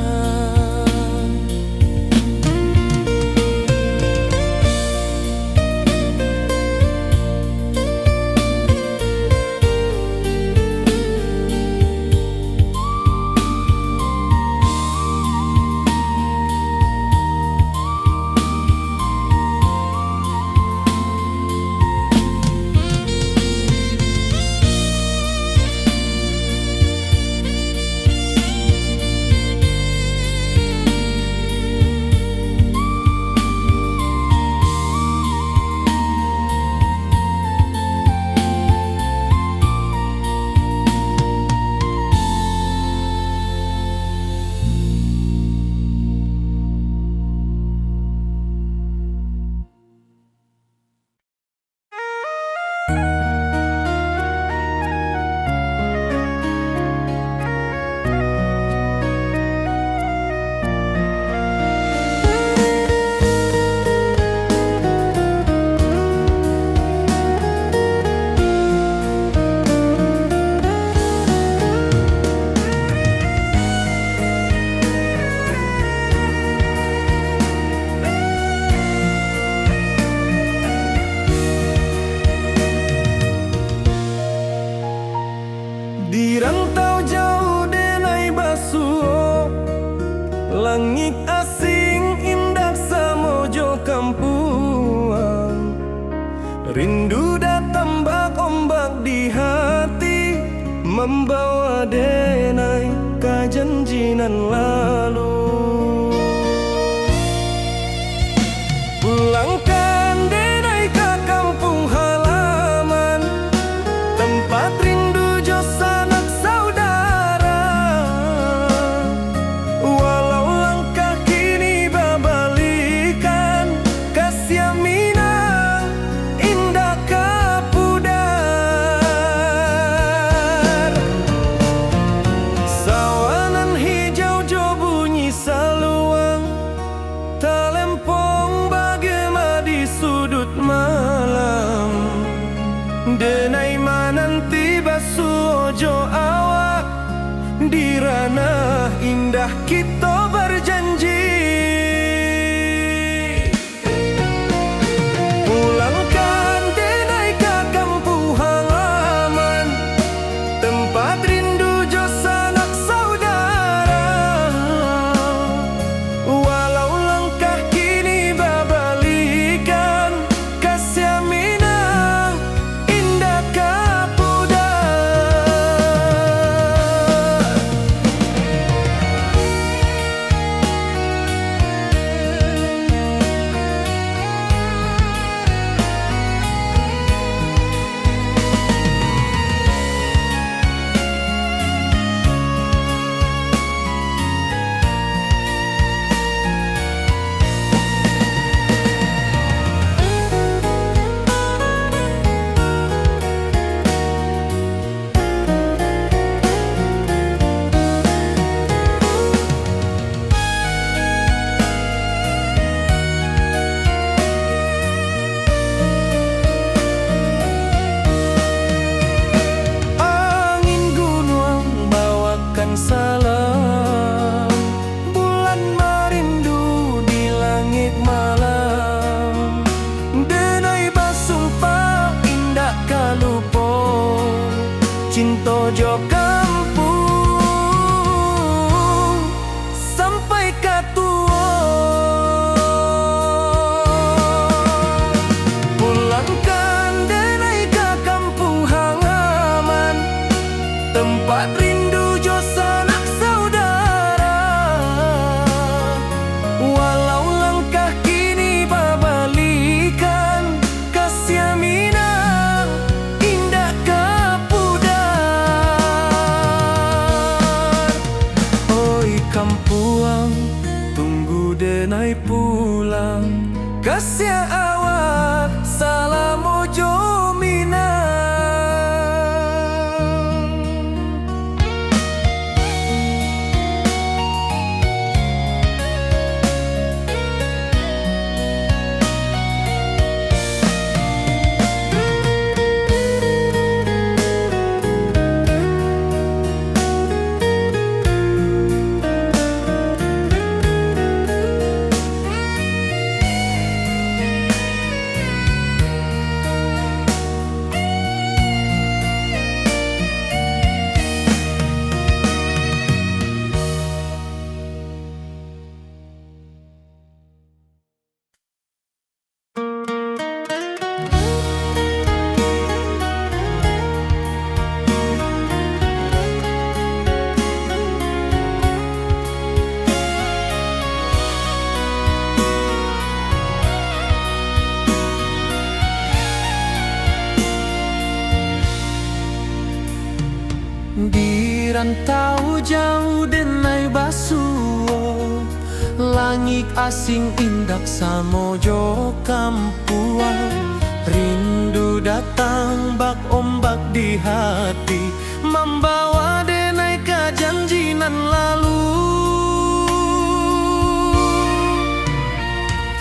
Di rantau jauah denai basuo, langik asing indak samo jo kampuang. Rindu datang bak ombak di hati, mambawa denai ka janji nan lalu. Pulangkan denai ka kampuang halaman, tampat rindu jo sanak saudara. Walau langkah kini babalikan, kasiah Minang indak ka pudar. Sawah nan hijau jo Denai pulang, kasiah awak salamo jo Minang. Di rantau jauah denai basuo, langik asing indak samo jo kampuang. Rindu datang bak ombak di hati, mambawa denai ka janji nan lalu.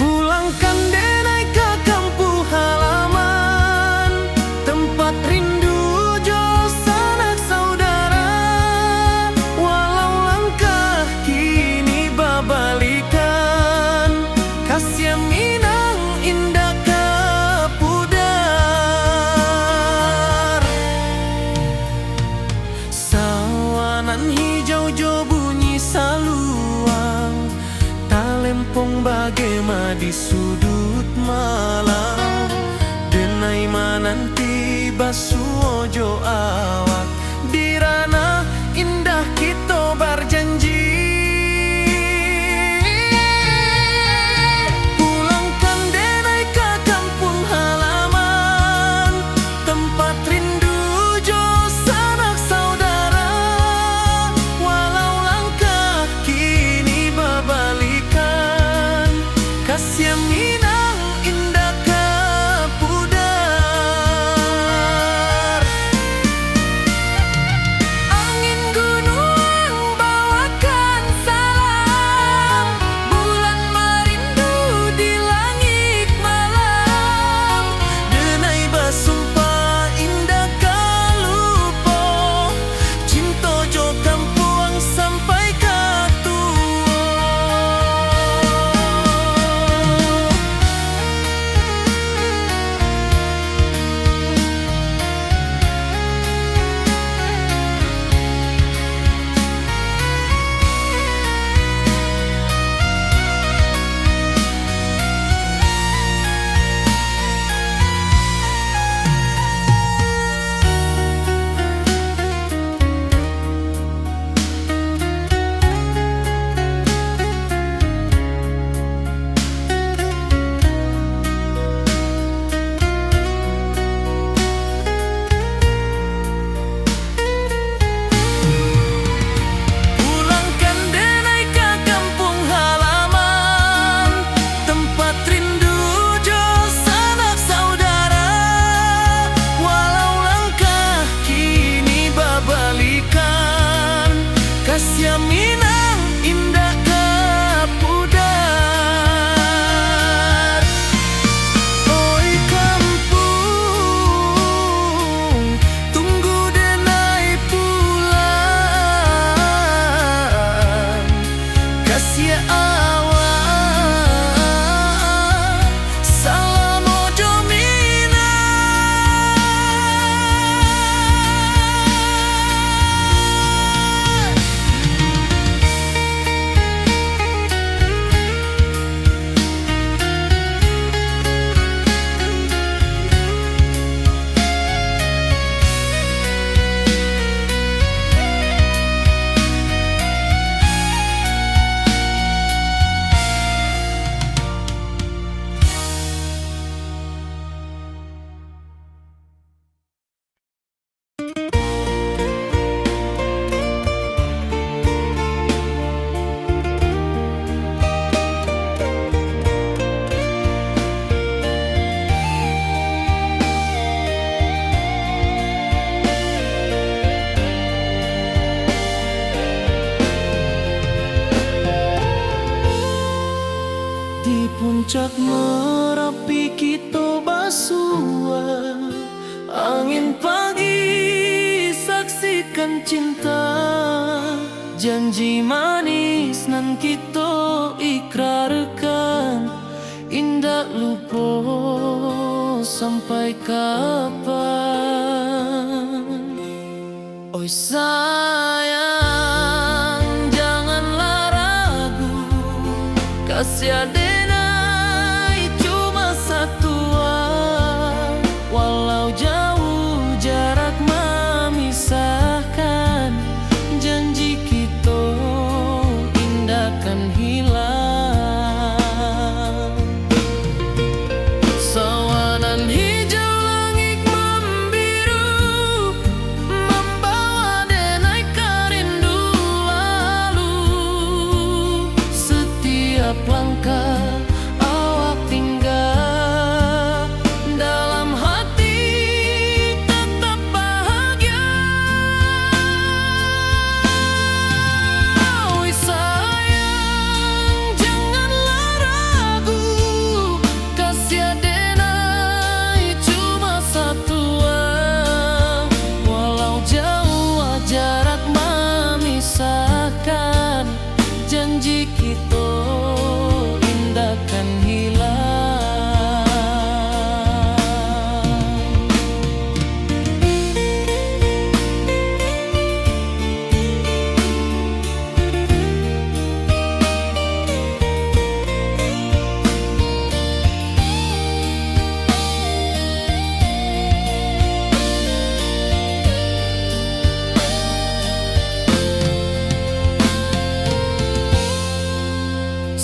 Pulangkan denai ka kampuang halaman, tempat rindu jo sanak saudara. Walau langkah kini babalikan, kasiah Minang indak ka pudar. Sawah nan hijau jo bunyi saluang, talempong bagema di suduik malam. Denai mananti basuo jo awak, di ranah indah kito barjanji. Pulangkan denai ka kampuang halaman, tempat rindu jo sanak saudara. Walau langkah kini babalikan, kasiah Minang indak ka pudar. Di puncak Marapi kito basua, angin pagi saksikan cinta, janji manis nan kito ikrarkan, indak lupo sampai kapan. Oi sayang, janganlah ragu, kasih adenai cuma satua. Walau jauh jarak mamisahkan, janji kito indak kan hilang. Sawanan hijau langik mambiru, mambawa denai ka rindu lalu. Setiap langkah awak tingga, dalam hati tetap bahagia. Oi sayang, janganlah ragu, kasih adenai cuma satua. Walau jauh jarak mamisahkan, janji kito indak kan hilang.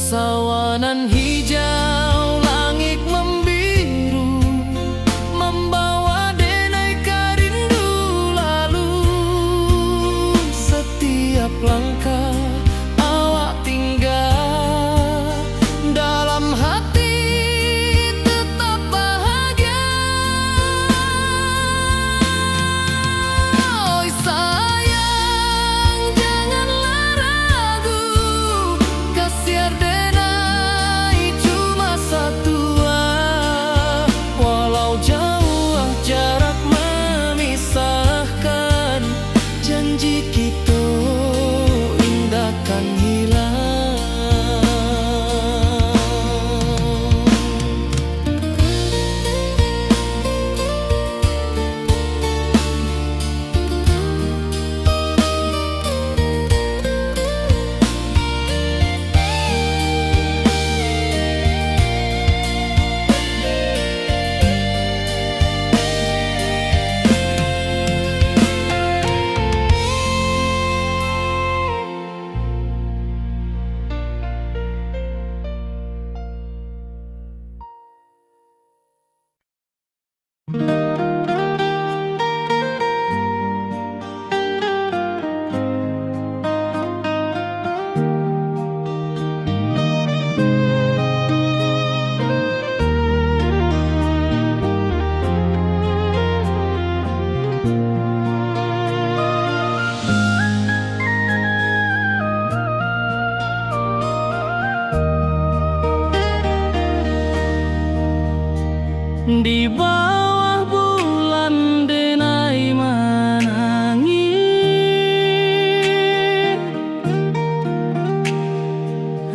Sawanan hijau langik mambiru, mambawa denai ka rindu lalu. Setiap langkah awak tingga, dalam hati tetap bahagia. Oi sayang, janganlah ragu, kasih adenai cuma satua. Walau jauh jarak mamisahkan, janji kito indak kan hilang. Di bawah bulan denai manangih,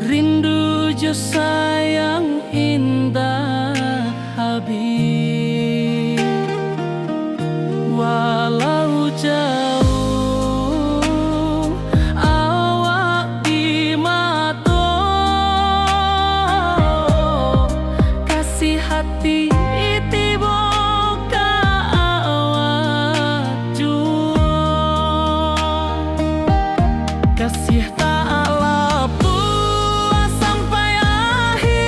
rindu jo sayang indak habih. Walau jauh awak di mato, kasih hati tibo ka awak juo. Kasih tak lapuah sampai akhir.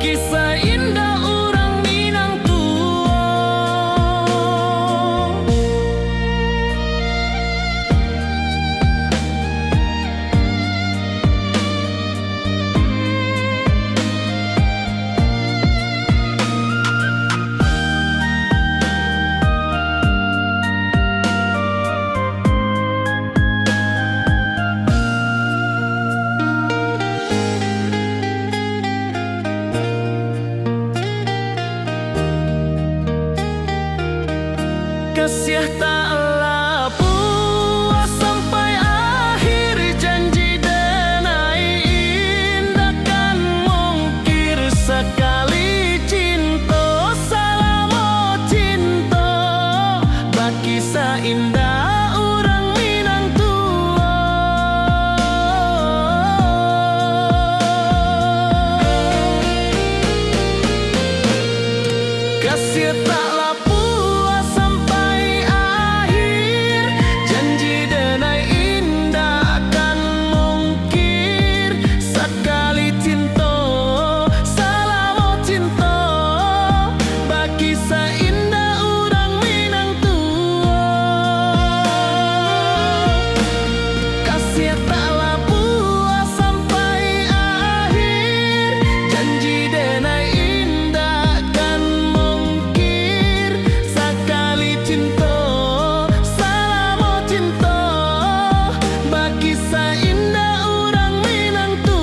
Kisah indah urang Minang tuo. Kasiah tak lapuah sampai akhir, janji denai indak kan mungkir, sakali cinto, salamo cinto, bakisah indah urang Minang tuo. Kasiah tak lapuah sampai akhir, janji denai indak kan mungkir, sakali cinto, salamo cinto, bakisah indah urang Minang tuo. Kasiah tak lapuah sampai akhir, janji denai indak kan mungkir, sakali cinto, salamo cinto, bakisah indah urang Minang tuo.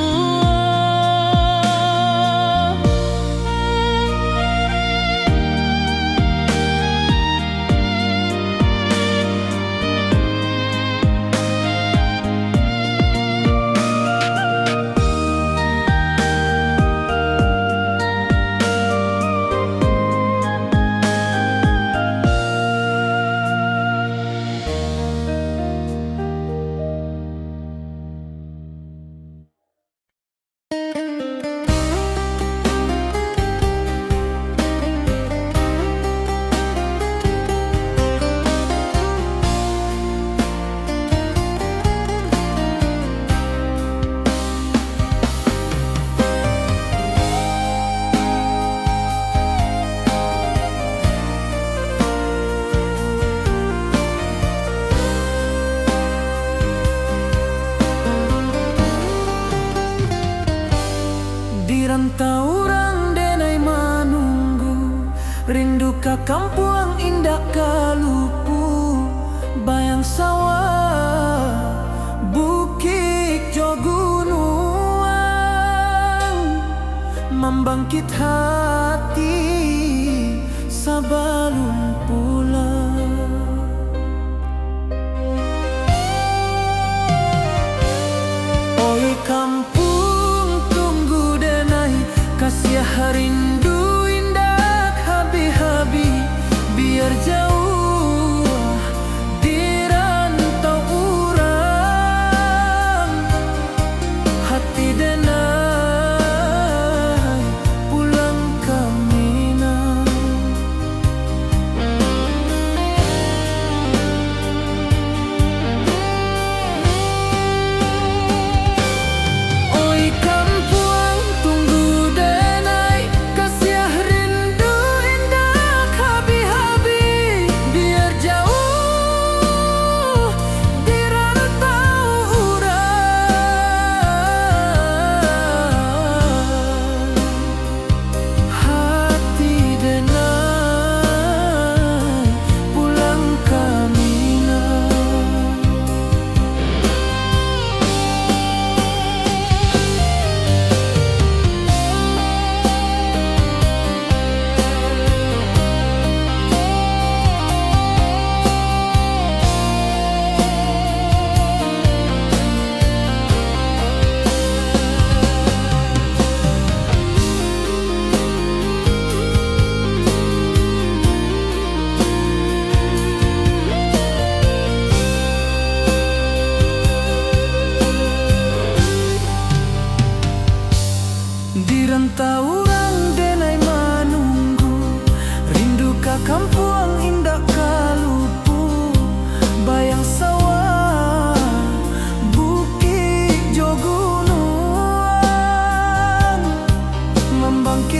Di rantau urang denai manunggu, rindu ka kampuang indak ka lupu, bayang sawah, bukik jo gunuang, mambangkit hati sabalun pulang. Oi kampuang, tunggu denai, kasiah rindu indak habih-habih, biar jauah di rantau urang. Hati denai pulang ka Minang. Oi kampuang, tunggu denai, kasiah rindu indak habih-habih, biar jauah di rantau urang. Hati denai pulang ka Minang. Di rantau urang denai manunggu, rindu ka kampuang indak ka lupu, bayang sawah, bukik jo gunuang, mambangkit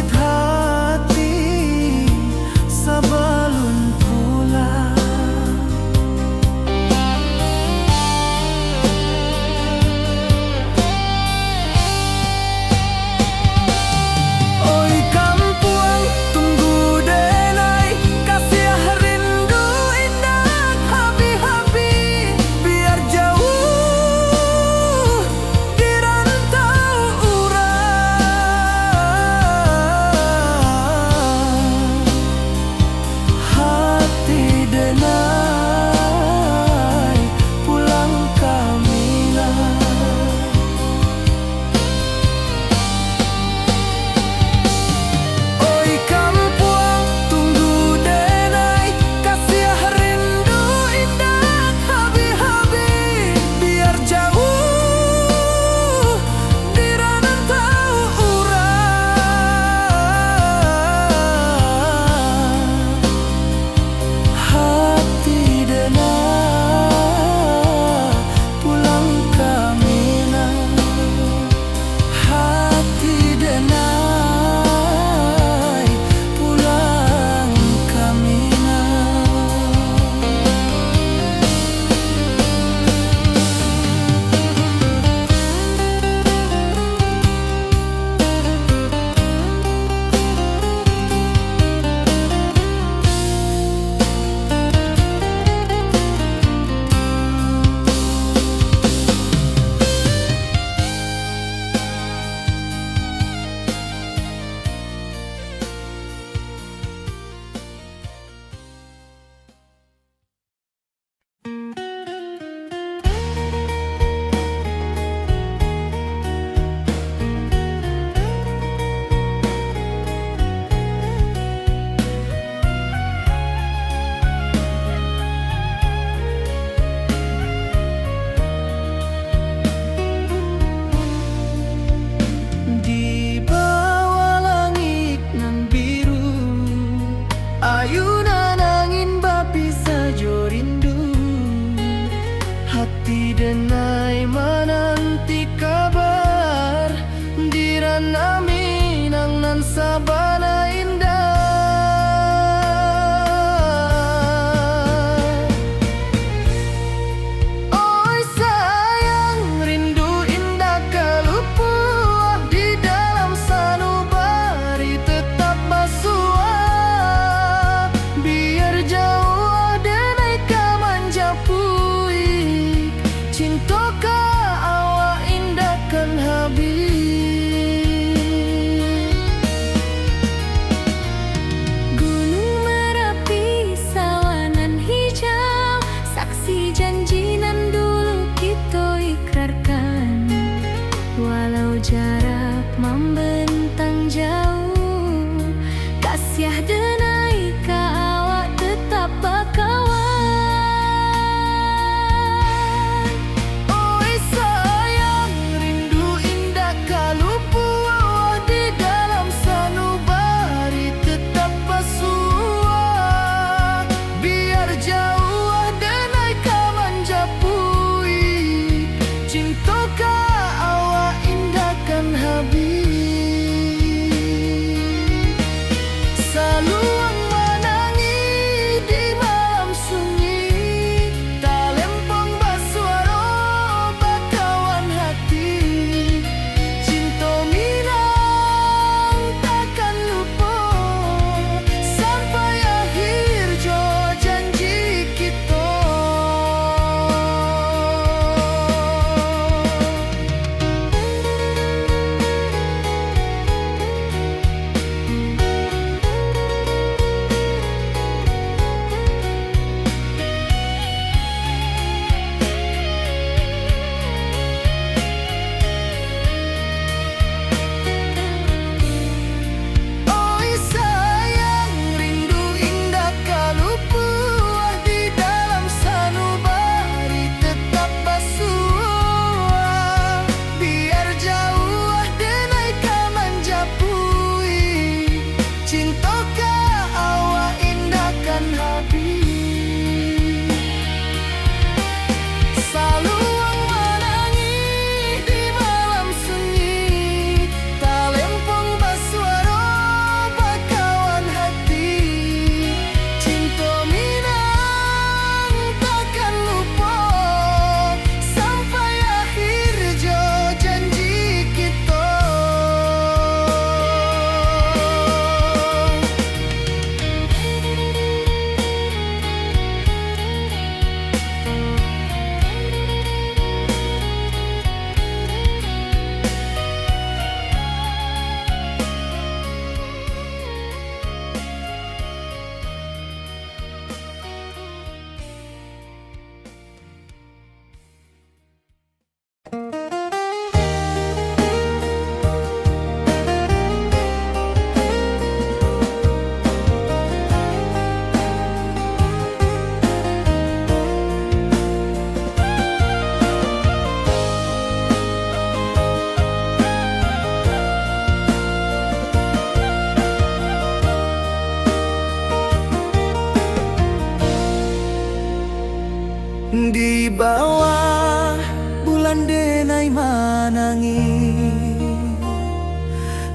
Bawah bulan denai manangih,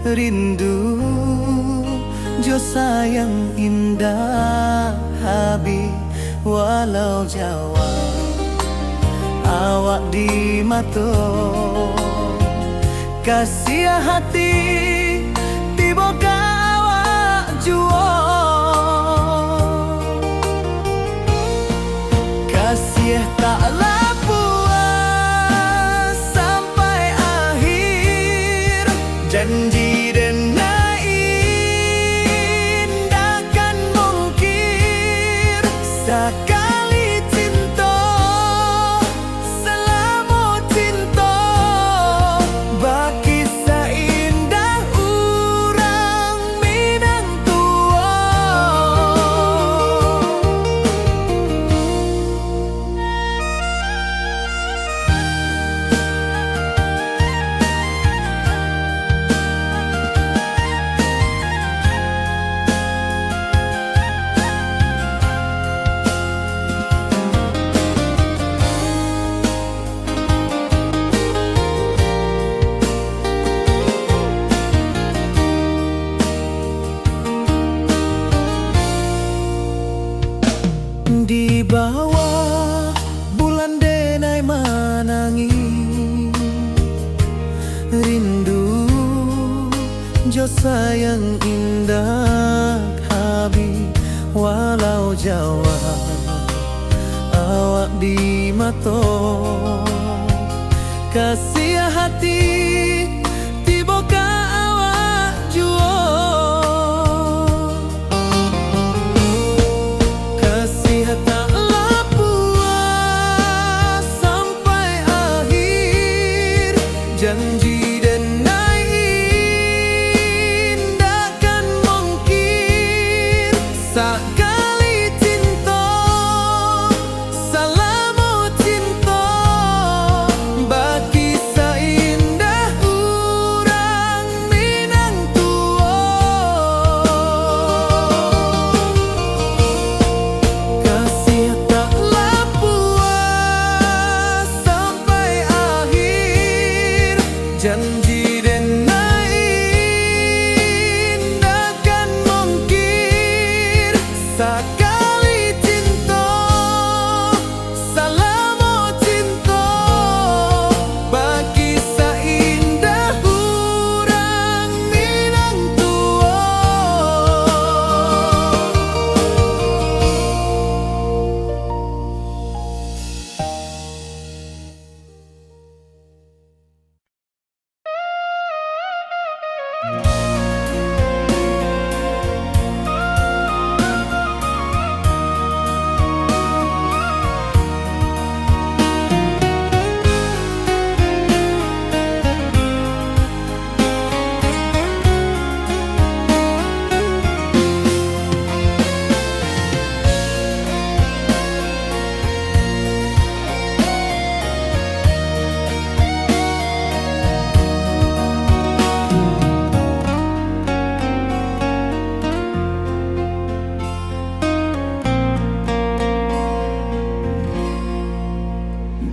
rindu jo sayang indak habih, walau jauah awak di mato. Kasiah hati tibo ka awak juo. Kasiah tak lah puas sampai akhir. Janji denai indak kan mungkir. Sakali cinto, salamo cinto, bakisah indah urang Minang tuo. Di bawah bulan denai manangih, rindu jo sayang indak habih, walau jauah awak di mato. Kasiah hati tibo ka awak juo. Kasiah tak lah puas sampai akhir. Janji denai indak kan mungkir. Sakali cinto, salamo cinto, bakisah indah urang Minang tuo. Kasiah tak lah puas sampai akhir. Janji denai indak kan mungkir. Sakali cinto, salamo cinto, bakisah indah urang Minang tuo.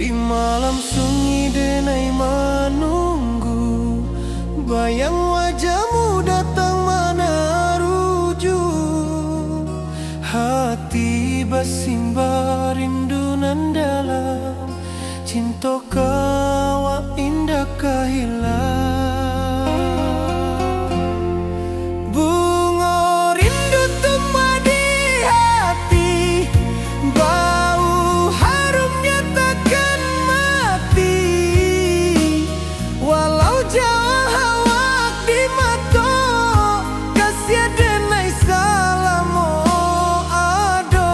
Di malam sunyi denai manunggu, bayang wajahmu datang manaruju. Hati basimba rindu nan dalam, cinto ka awak indak ka hilang. Bungo rindu tumbuah di hati, bau harumnya takkan mati. Walau jauah awak di mato, kasiah denai salamo ado.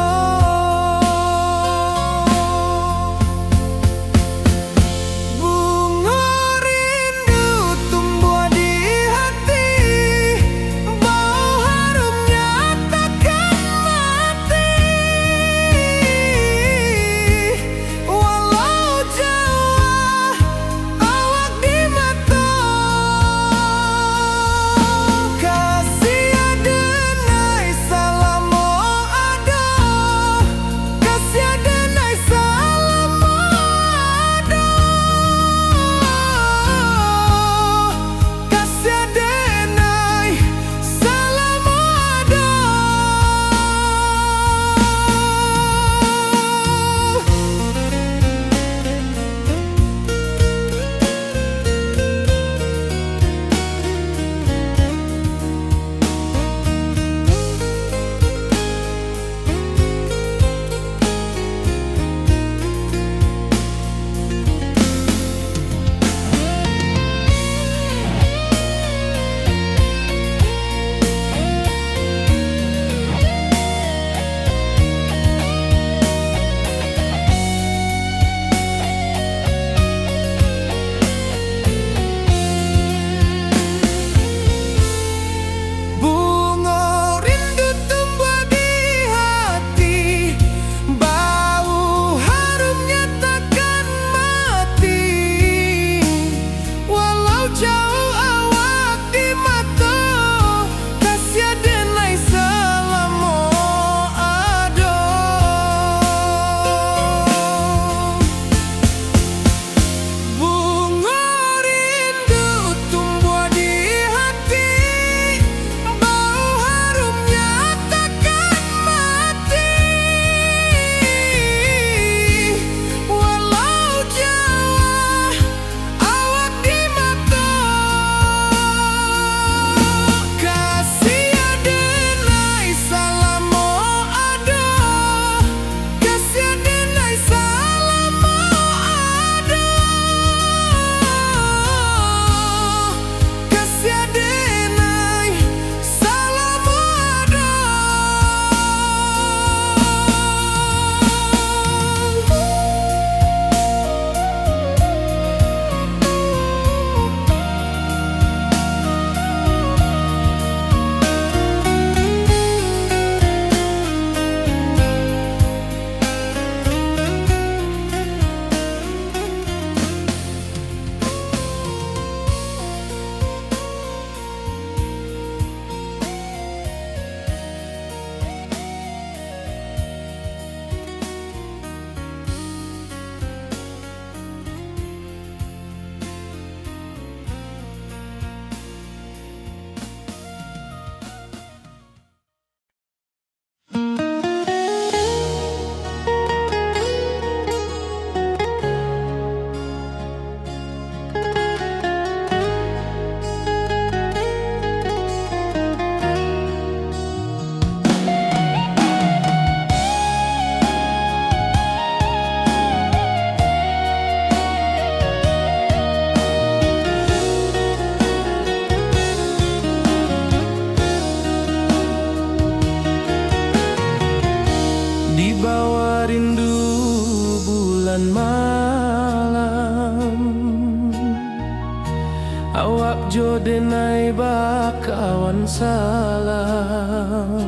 salam.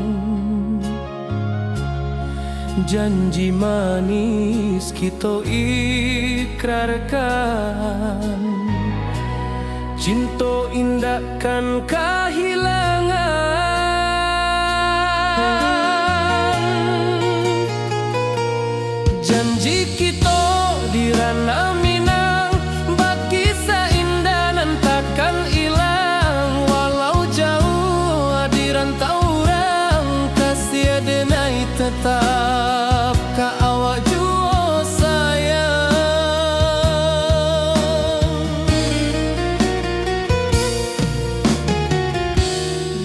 Janji manis kito ikrarkan, cinto indak kan kahilangan. Janji kito di Ranah Minang, bakisah indah nan takkan ilang. Walau jauah di rantau urang, kasih denai tetap ka awak juo sayang.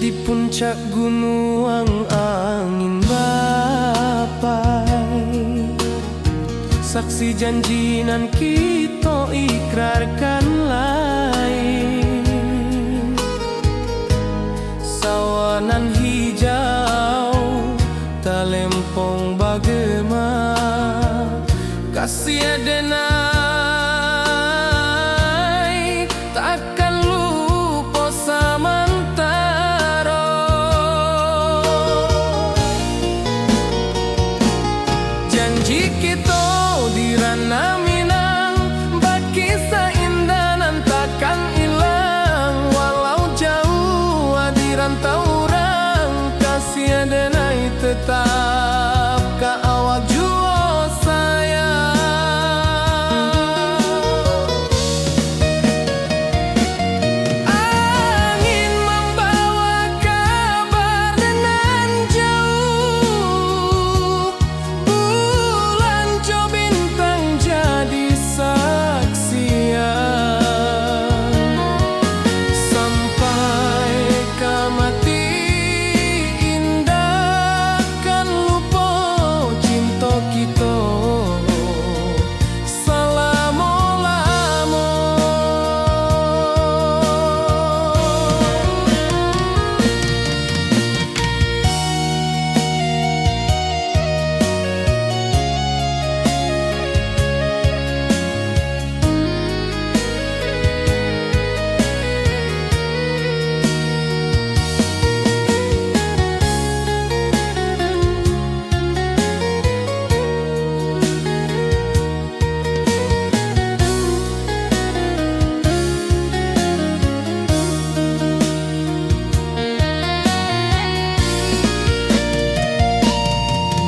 Di puncak gunuang angin bapai, saksi janji nan kito ikrarkan lai. Sawah nan hijau, talempong bagema, kasih denai takkan lupo samantaro. Janji kito di Ranah Minang, bakisah indah nan takkan ilang. Walau jauah di rantau urang, kasih denai tetap ka awak juo sayang. Angin mambawa kabar nan jauah, bulan jo bintang jadi saksian. Sampai ka mati indak kan lupo cinto kito salamo-lamo.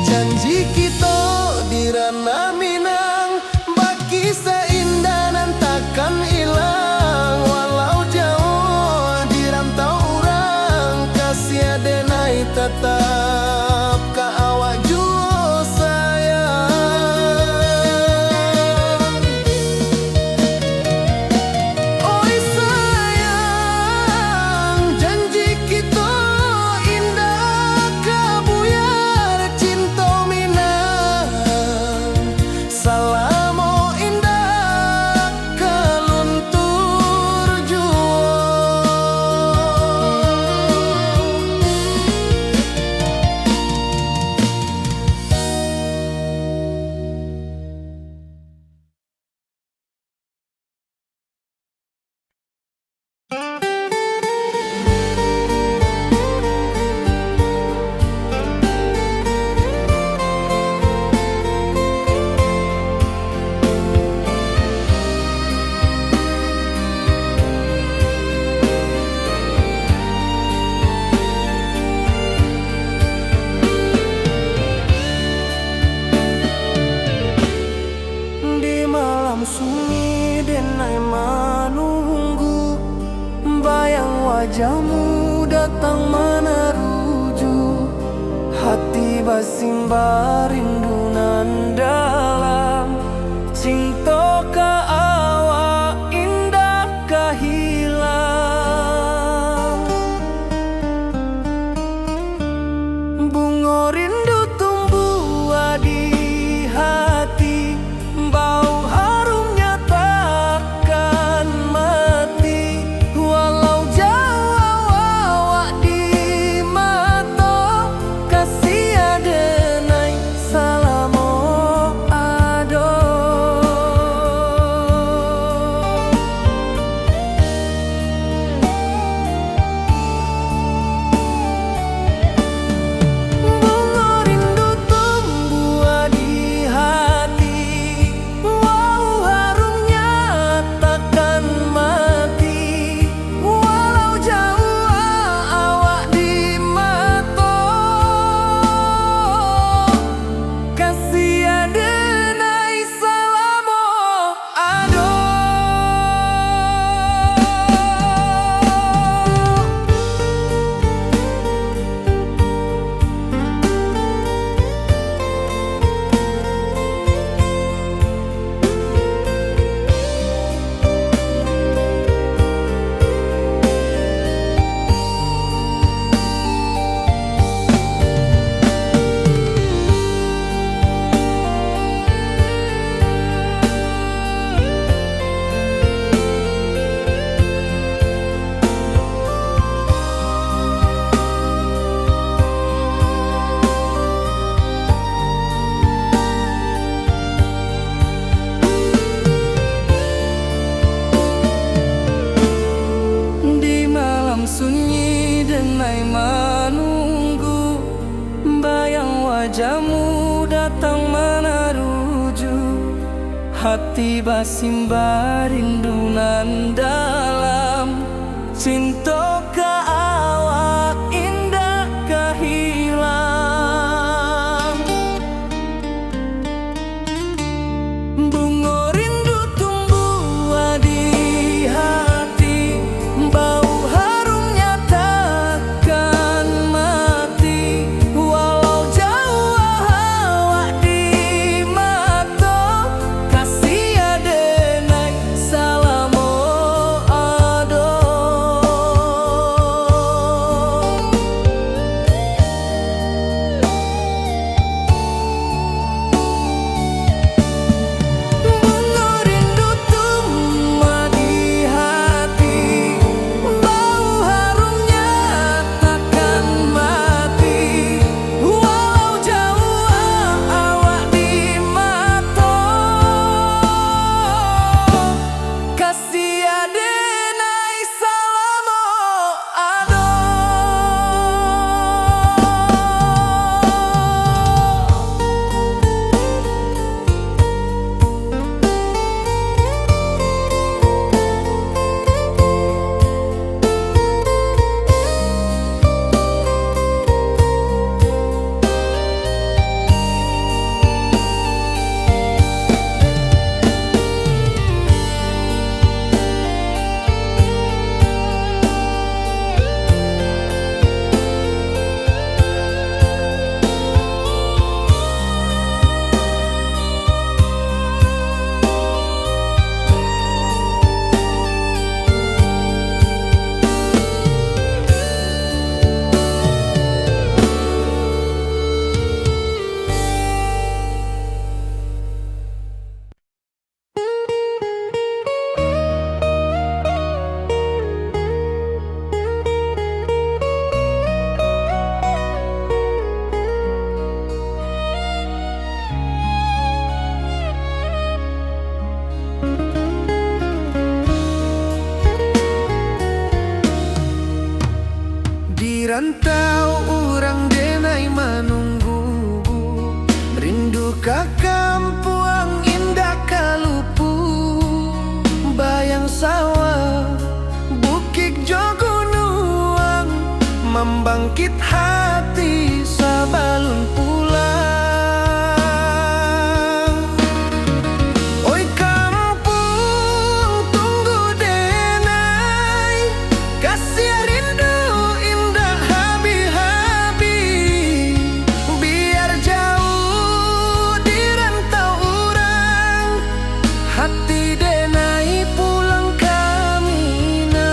Janji kito di Ranah Minang, bakisah indah nan takkan ilang. Walau jauah di rantau urang, kasih denai tatap ka awak juo sayang. Oi sayang, janji kito indak ka buyar, cinto Minang salamo indak ka luntur juo. Di malam sunyi denai manunggu, bayang wajahmu datang manaruju. Hati basimba rindu nan dalam, cinto ka awak indak ka hilang. Bungo rindu tumbuah di hati, bau harumnya takkan mati. Walau jauah awak di mato, kasih adenai salam. manunggu, bayang wajahmu datang manaruju. Hati basimba rindu nan dalam, cinto ka awak indak ka hilang. Bungo rindu tumbuah di hati, bau harumnya takkan mati. Walau jauah awak di mato, kasih adenai salamo ado. Bungo rindu tumbuah di hati, bau harumnya takkan mati. Walau jauah awak di mato, kasih adenai salamo ado. Di rantau urang denai manunggu, rindu ka kampuang indak ka lupu. Bayang sawah, bukik jo gunuang, mambangkit hati sabalun pulang. Oi kampuang, tunggu denai, kasiah rindu indak habih-habih. Biar jauah di rantau urang, hati denai pulang ka Minang.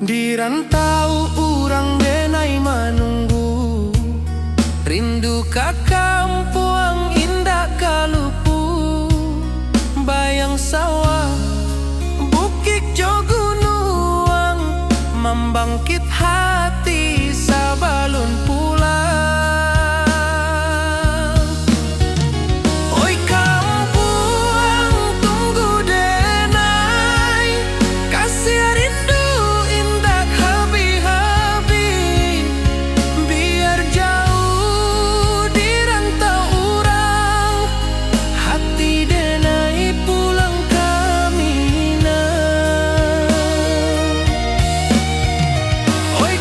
Di rantau urang denai manunggu, rindu ka kampuang indak ka lupu. Bayang sawah, bukik jo gunuang, mambangkit hati sabalun pulang. Oi kampuang, tunggu denai, kasiah rindu indak habih-habih. Biar jauah di rantau urang, hati denai pulang ka Minang. Oi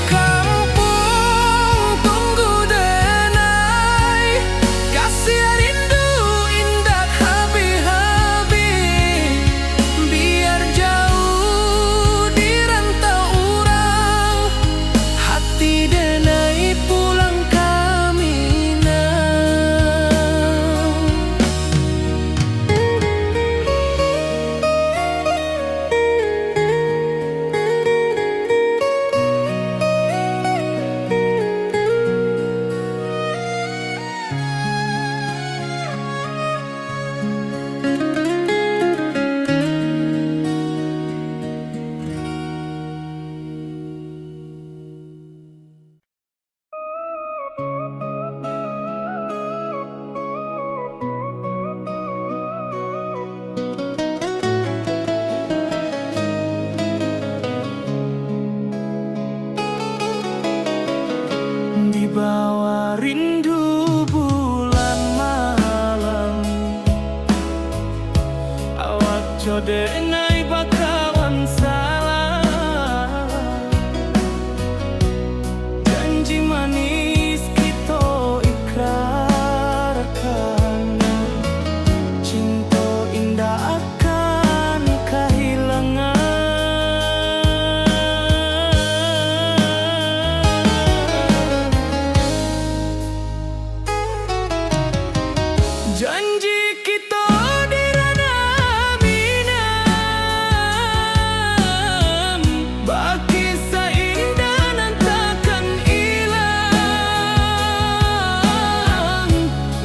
Rindu bulan malam, awak jo denai bakawan salam. Janji manis kito ikrarkan, cinto indak akan kahilangan. Janji kito di ranah Minang, bakisah indah nan takkan ilang.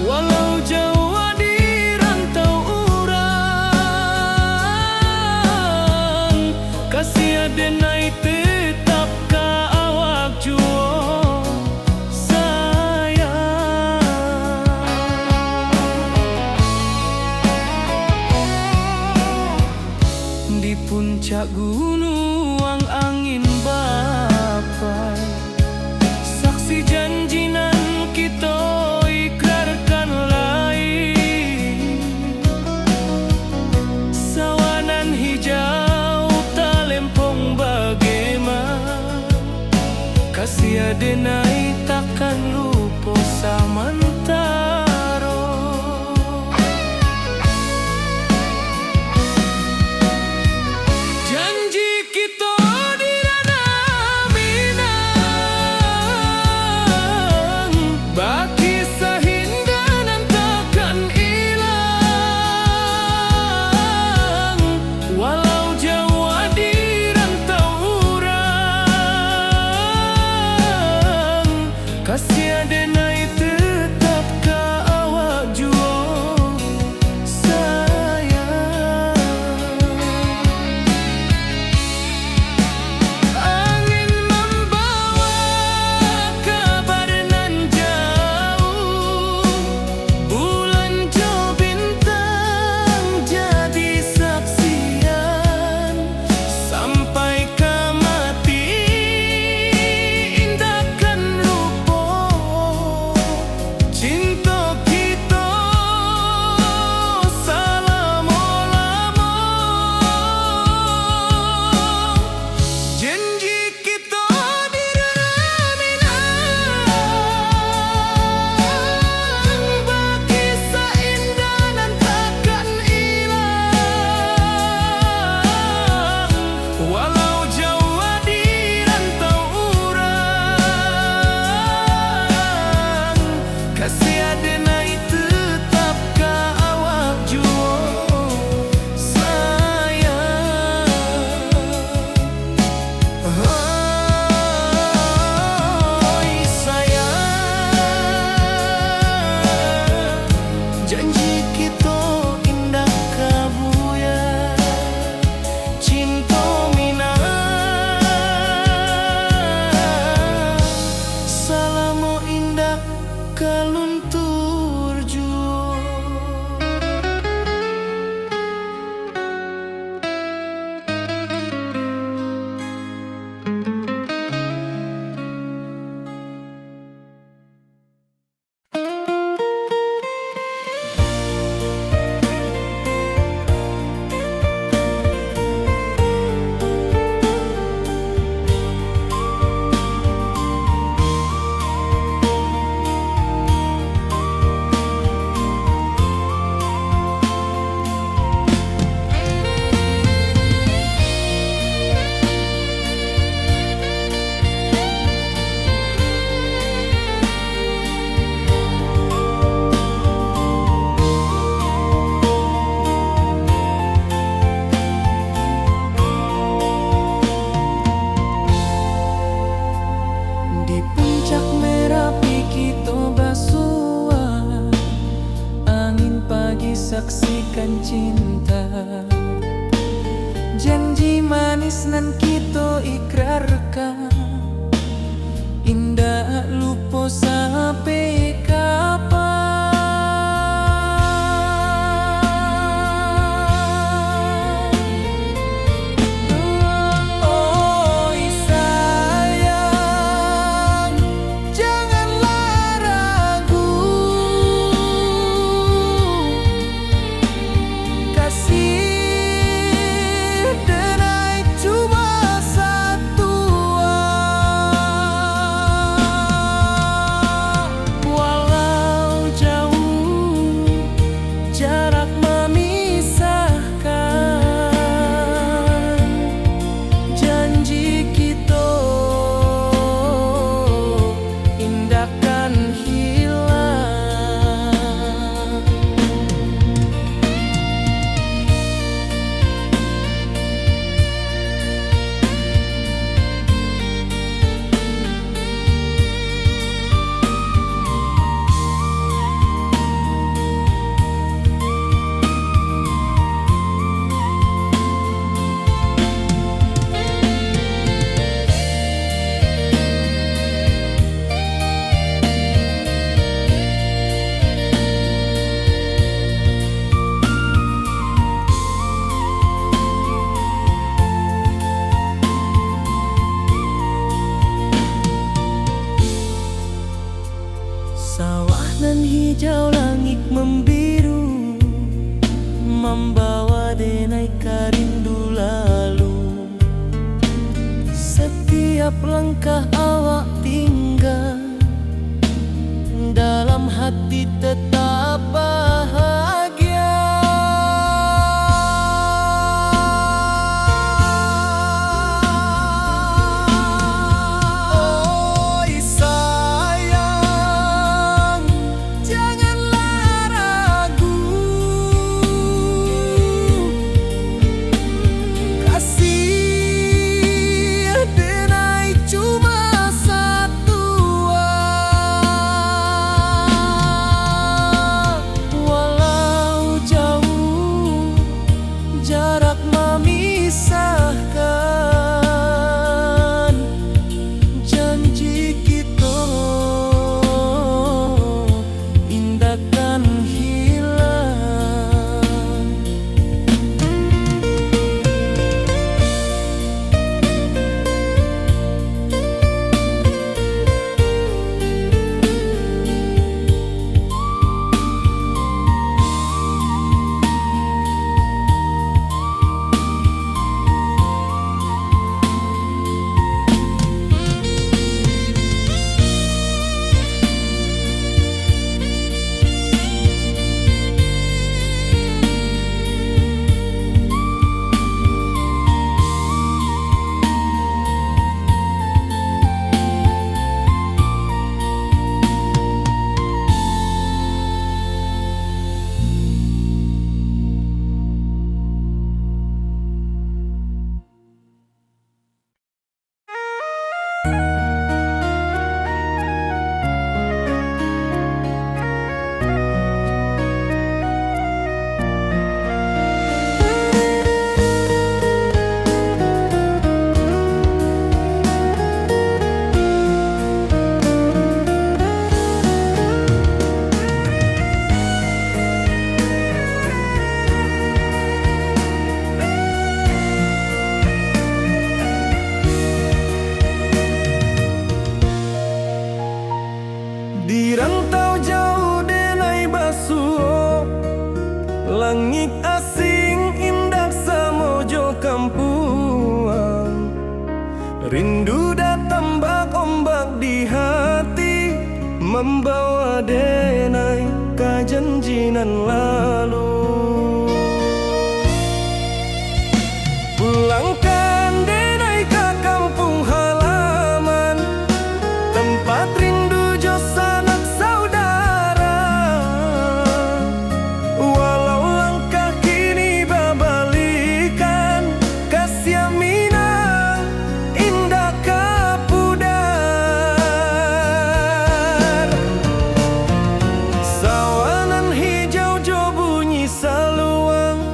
Walau jauah di rantau urang, kasih denai tetap ka awak juo, sayang. Di puncak gunuang angin bapai, saksi janji nan kito ikrarkan lai. Sawah nan hijau talempong bagema, kasih denai takkan lupo samantaro. Janji kito di ranah Minang, bakisah indah nan takkan ilang. Walau jauah di rantau urang, kasih denai tetap ka awak juo, sayang. Angin mambawa kabar nan jauh, bulan jo bintang jadi saksian. Sampai ka mati indak kan lupo, cinto kito salamo-lamo. Janji kito di ranah Minang, bakisah indah nan takkan ilang. Walau jauah di rantau urang, kasih denai tetap ka awak juo, sayang. Oi sayang, janji kito indak ka buyar. Cinto Minang salamo indak ka luntur juo. Di puncak Merapi kito basua, angin pagi saksikan cinta. Janji manis nan kito ikrarkan, indak lupo sampai kapan. Oi sayang, janganlah Langkah awak tingga, dalam hati tetap bahagia. Oi sayang, janganlah ragu. Kasih denai cuma satu, ah. Walau jauh jarak mamisahkan, janji kito indak kan hilang. Di rantau jauah denai basuo, langik asing indak samo jo kampuang. Rindu datang bak ombak di hati, mambawa denai ka janji nan lalu. Pulangkan denai ka kampuang halaman, tempat rindu jo sanak saudara. Walau langkah kini babalikan, kasiah Minang indak ka pudar. Sawah nan hijau jo bunyi saluang,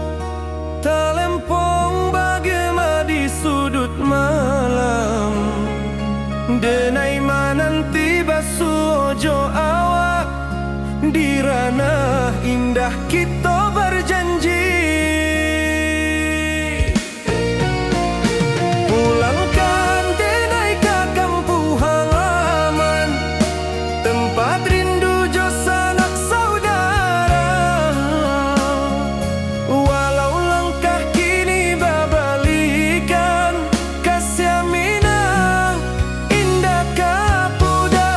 talempong bagema di suduik malam. Denai mananti basuo jo awak, di ranah indah kito bajanji. Pulangkan denai ka kampuang halaman, tempat rindu jo sanak saudara. Walau langkah kini babalikan, kasiah Minang indak ka pudar.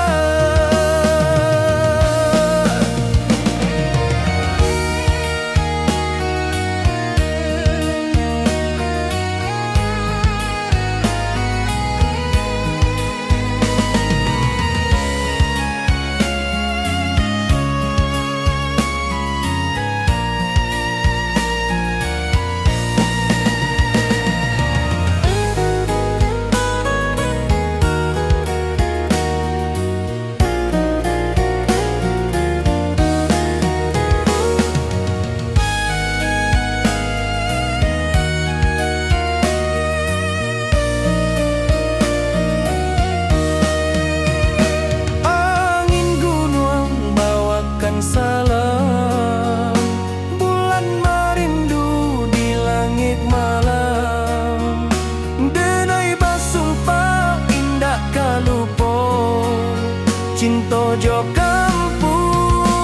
Angin gunuang bawakan salam, bulan marindu di langik malam. Denai basumpah indak ka lupo, cinto jo kampuang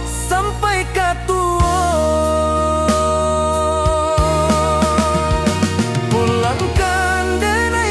sampai ka tuo. Pulangkan denai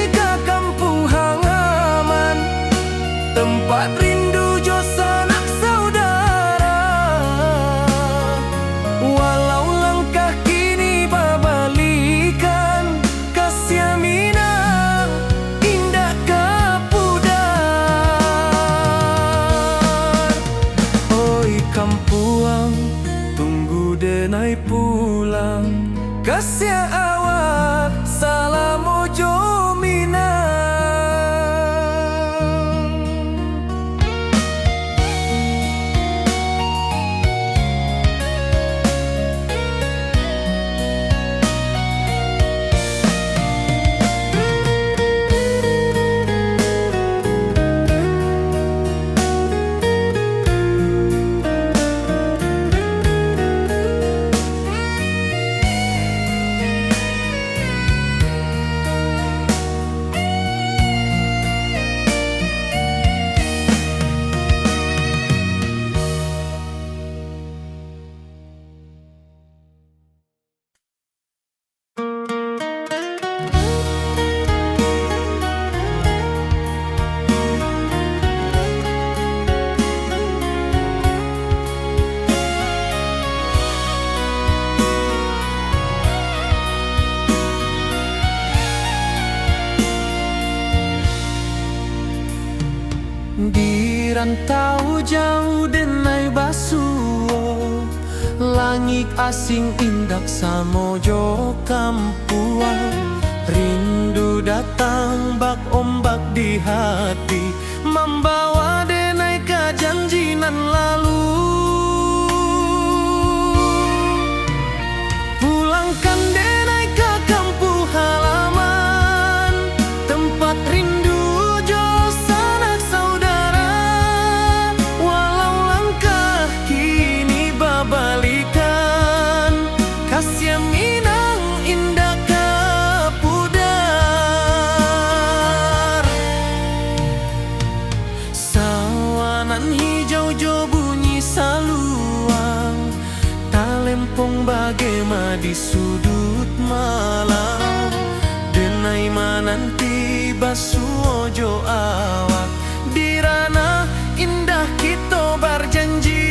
Tau jauah denai basuo, langik asing indak samo jo kampuang. Rindu datang bak ombak di hati, mambawa denai ka janji nan lalu. Pulangkan denai ka kampuang halaman, tempat rindu jo sanak saudara. Walau langkah kini babalikan, kasiah Minang indak ka pudar. Sawanan hijau jo bunyi saluang, talempong bagema di suduik malam. Denai mananti basuo jo awak, di ranah indah kito barjanji.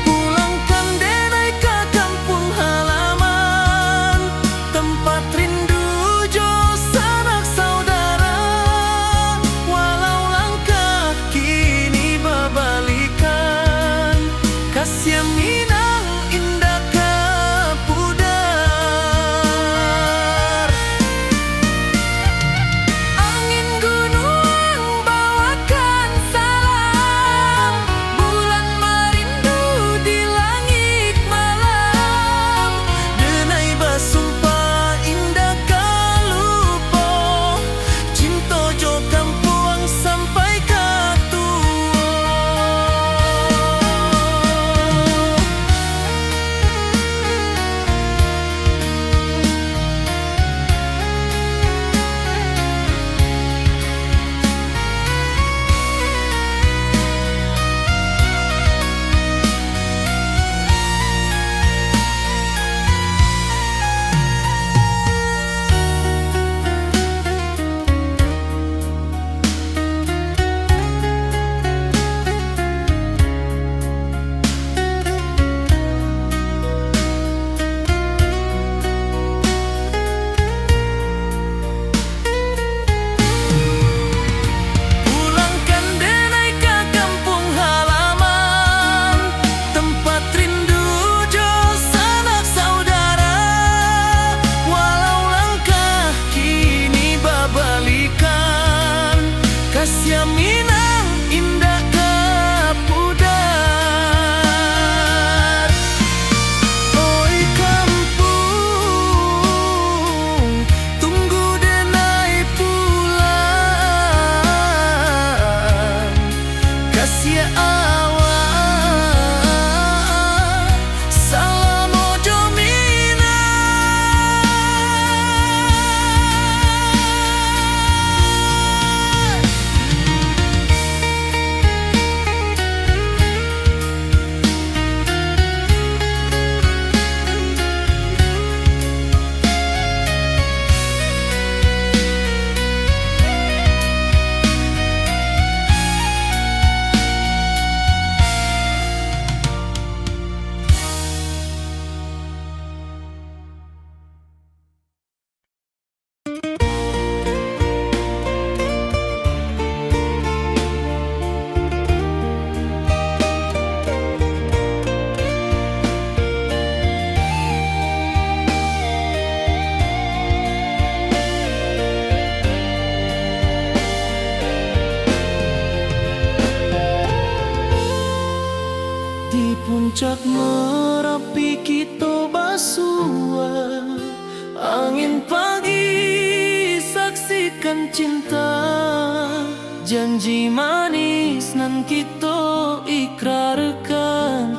Pulangkan denai ka kampuang halaman, tempat rindu jo sanak saudara. Walau langkah kini babalikan, kasiah Minang indak ka pudar. Angin gunuang bawakan salam, bulan marindu di langik malam. Denai basumpah indak ka lupo, cinto jo kampuang sampai ka tuo. Pulangkan denai ka kampuang halaman, tempat rindu jo sanak saudara. Walau langkah kini babalikan, kasiah Minang indak ka pudar. Oi kampuang, tunggu denai pulang. Kasiah awak salamo jo Minang. Di puncak Marapi kito basua, angin pagi saksikan cinta, janji manis nan kito ikrarkan,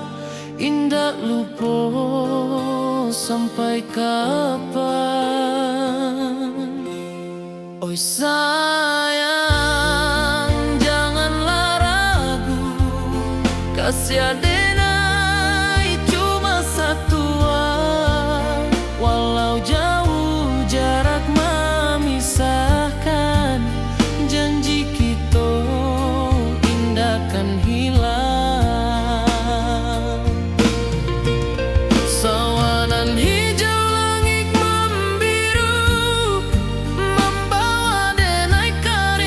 indak lupo sampai kapan. Oi sayang, janganlah ragu, kasiah denai cuma satua. Walau jauah jarak mamisahkan, janji kito indak kan hilang. Sawanan hijau langik mambiru, mambawa denai ka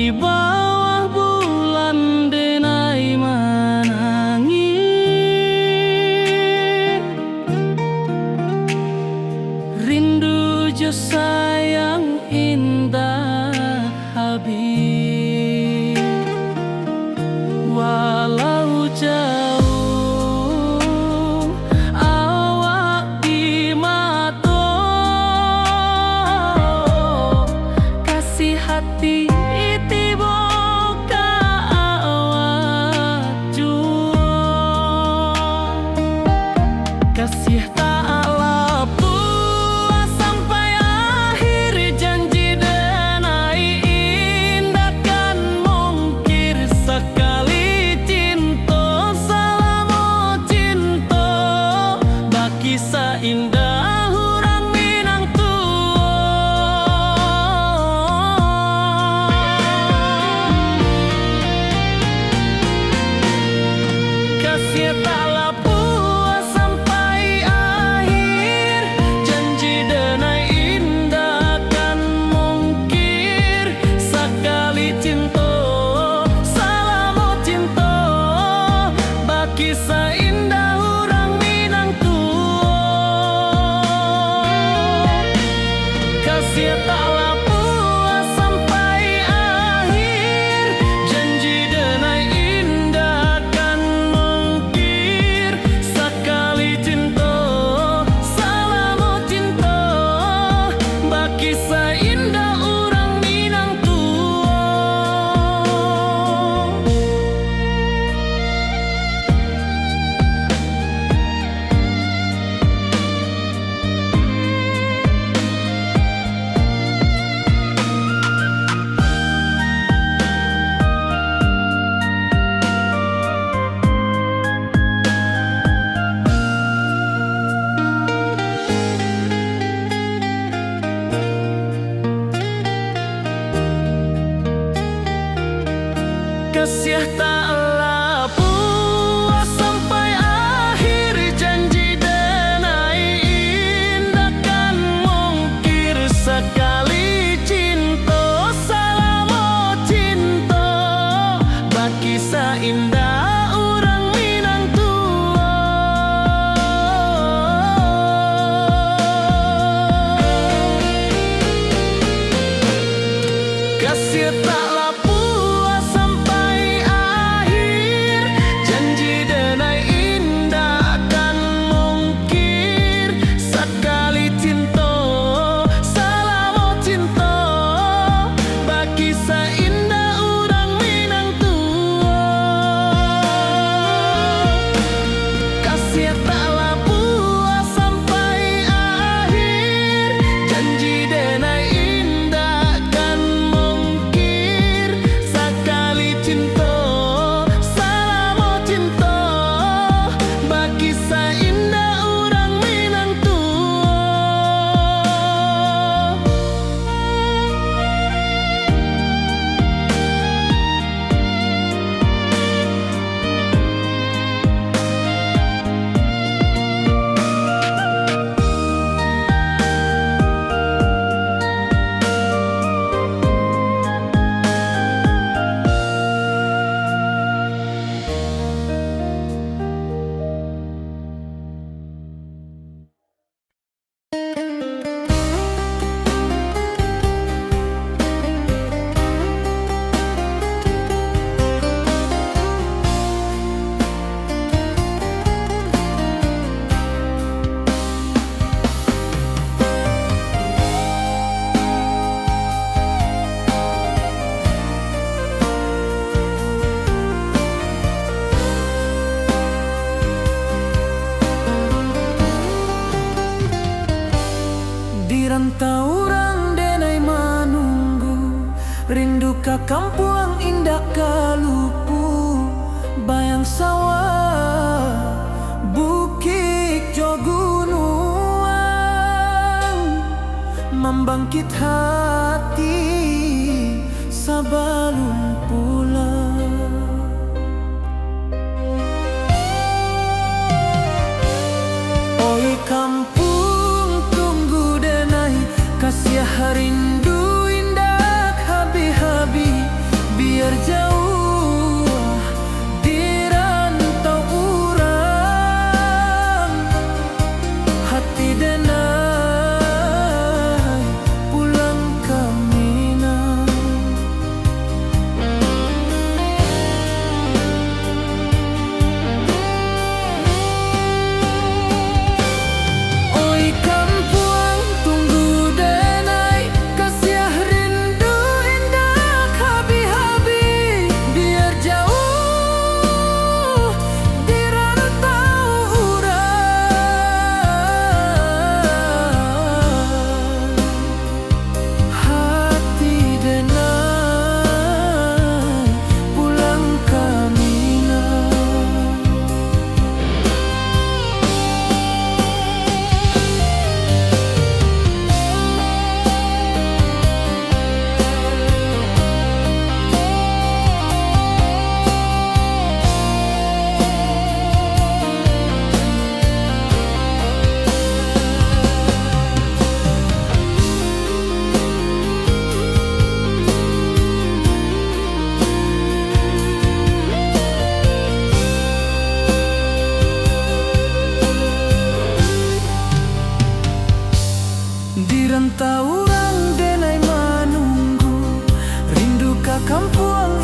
Di bawah bulan denai manangih, rindu jo sayang indak habih. Walau jauh awak di mato, kasih hati tibo ka awak juo. Kasih tak lapuah sampai akhir, janji denai indak kan mungkir. Sakali cinto, salamo cinto, bakisah indah urang Minang tuo. Kasih tak lapuah sampai akhir, janji denai indak kan mungkir. Sakali cinto, salamo cinto, bakisah indah urang Minang tuo. Kasih tak lapuah sampai akhir, janji denai indak kan mungkir. Sakali cinto, salamo cinto, bakisah indah urang Minang tuo. Kasih tak lapuah sampai akhir, janji denai indak kan mungkir. Sakali cinto, salamo cinto, bakisah indah urang Minang tuo. Kasih tak lapuah sampai akhir, janji denai indak kan mungkir. Sakali cinto, salamo cinto, bakisah indah urang Minang tuo. Kasih tak lapuah sampai akhir, janji denai indak kan mungkir. Sakali cinto, salamo cinto, bakisah indah urang Minang tuo. Di rantau urang denai manunggu, rindu ka kampuang indak ka lupu, bayang sawah, bukik jo gunuang, mambangkik hati sabalun pulang. Oi kampuang, tunggu denai, kasiah rindu indak habih-habih. Kampuang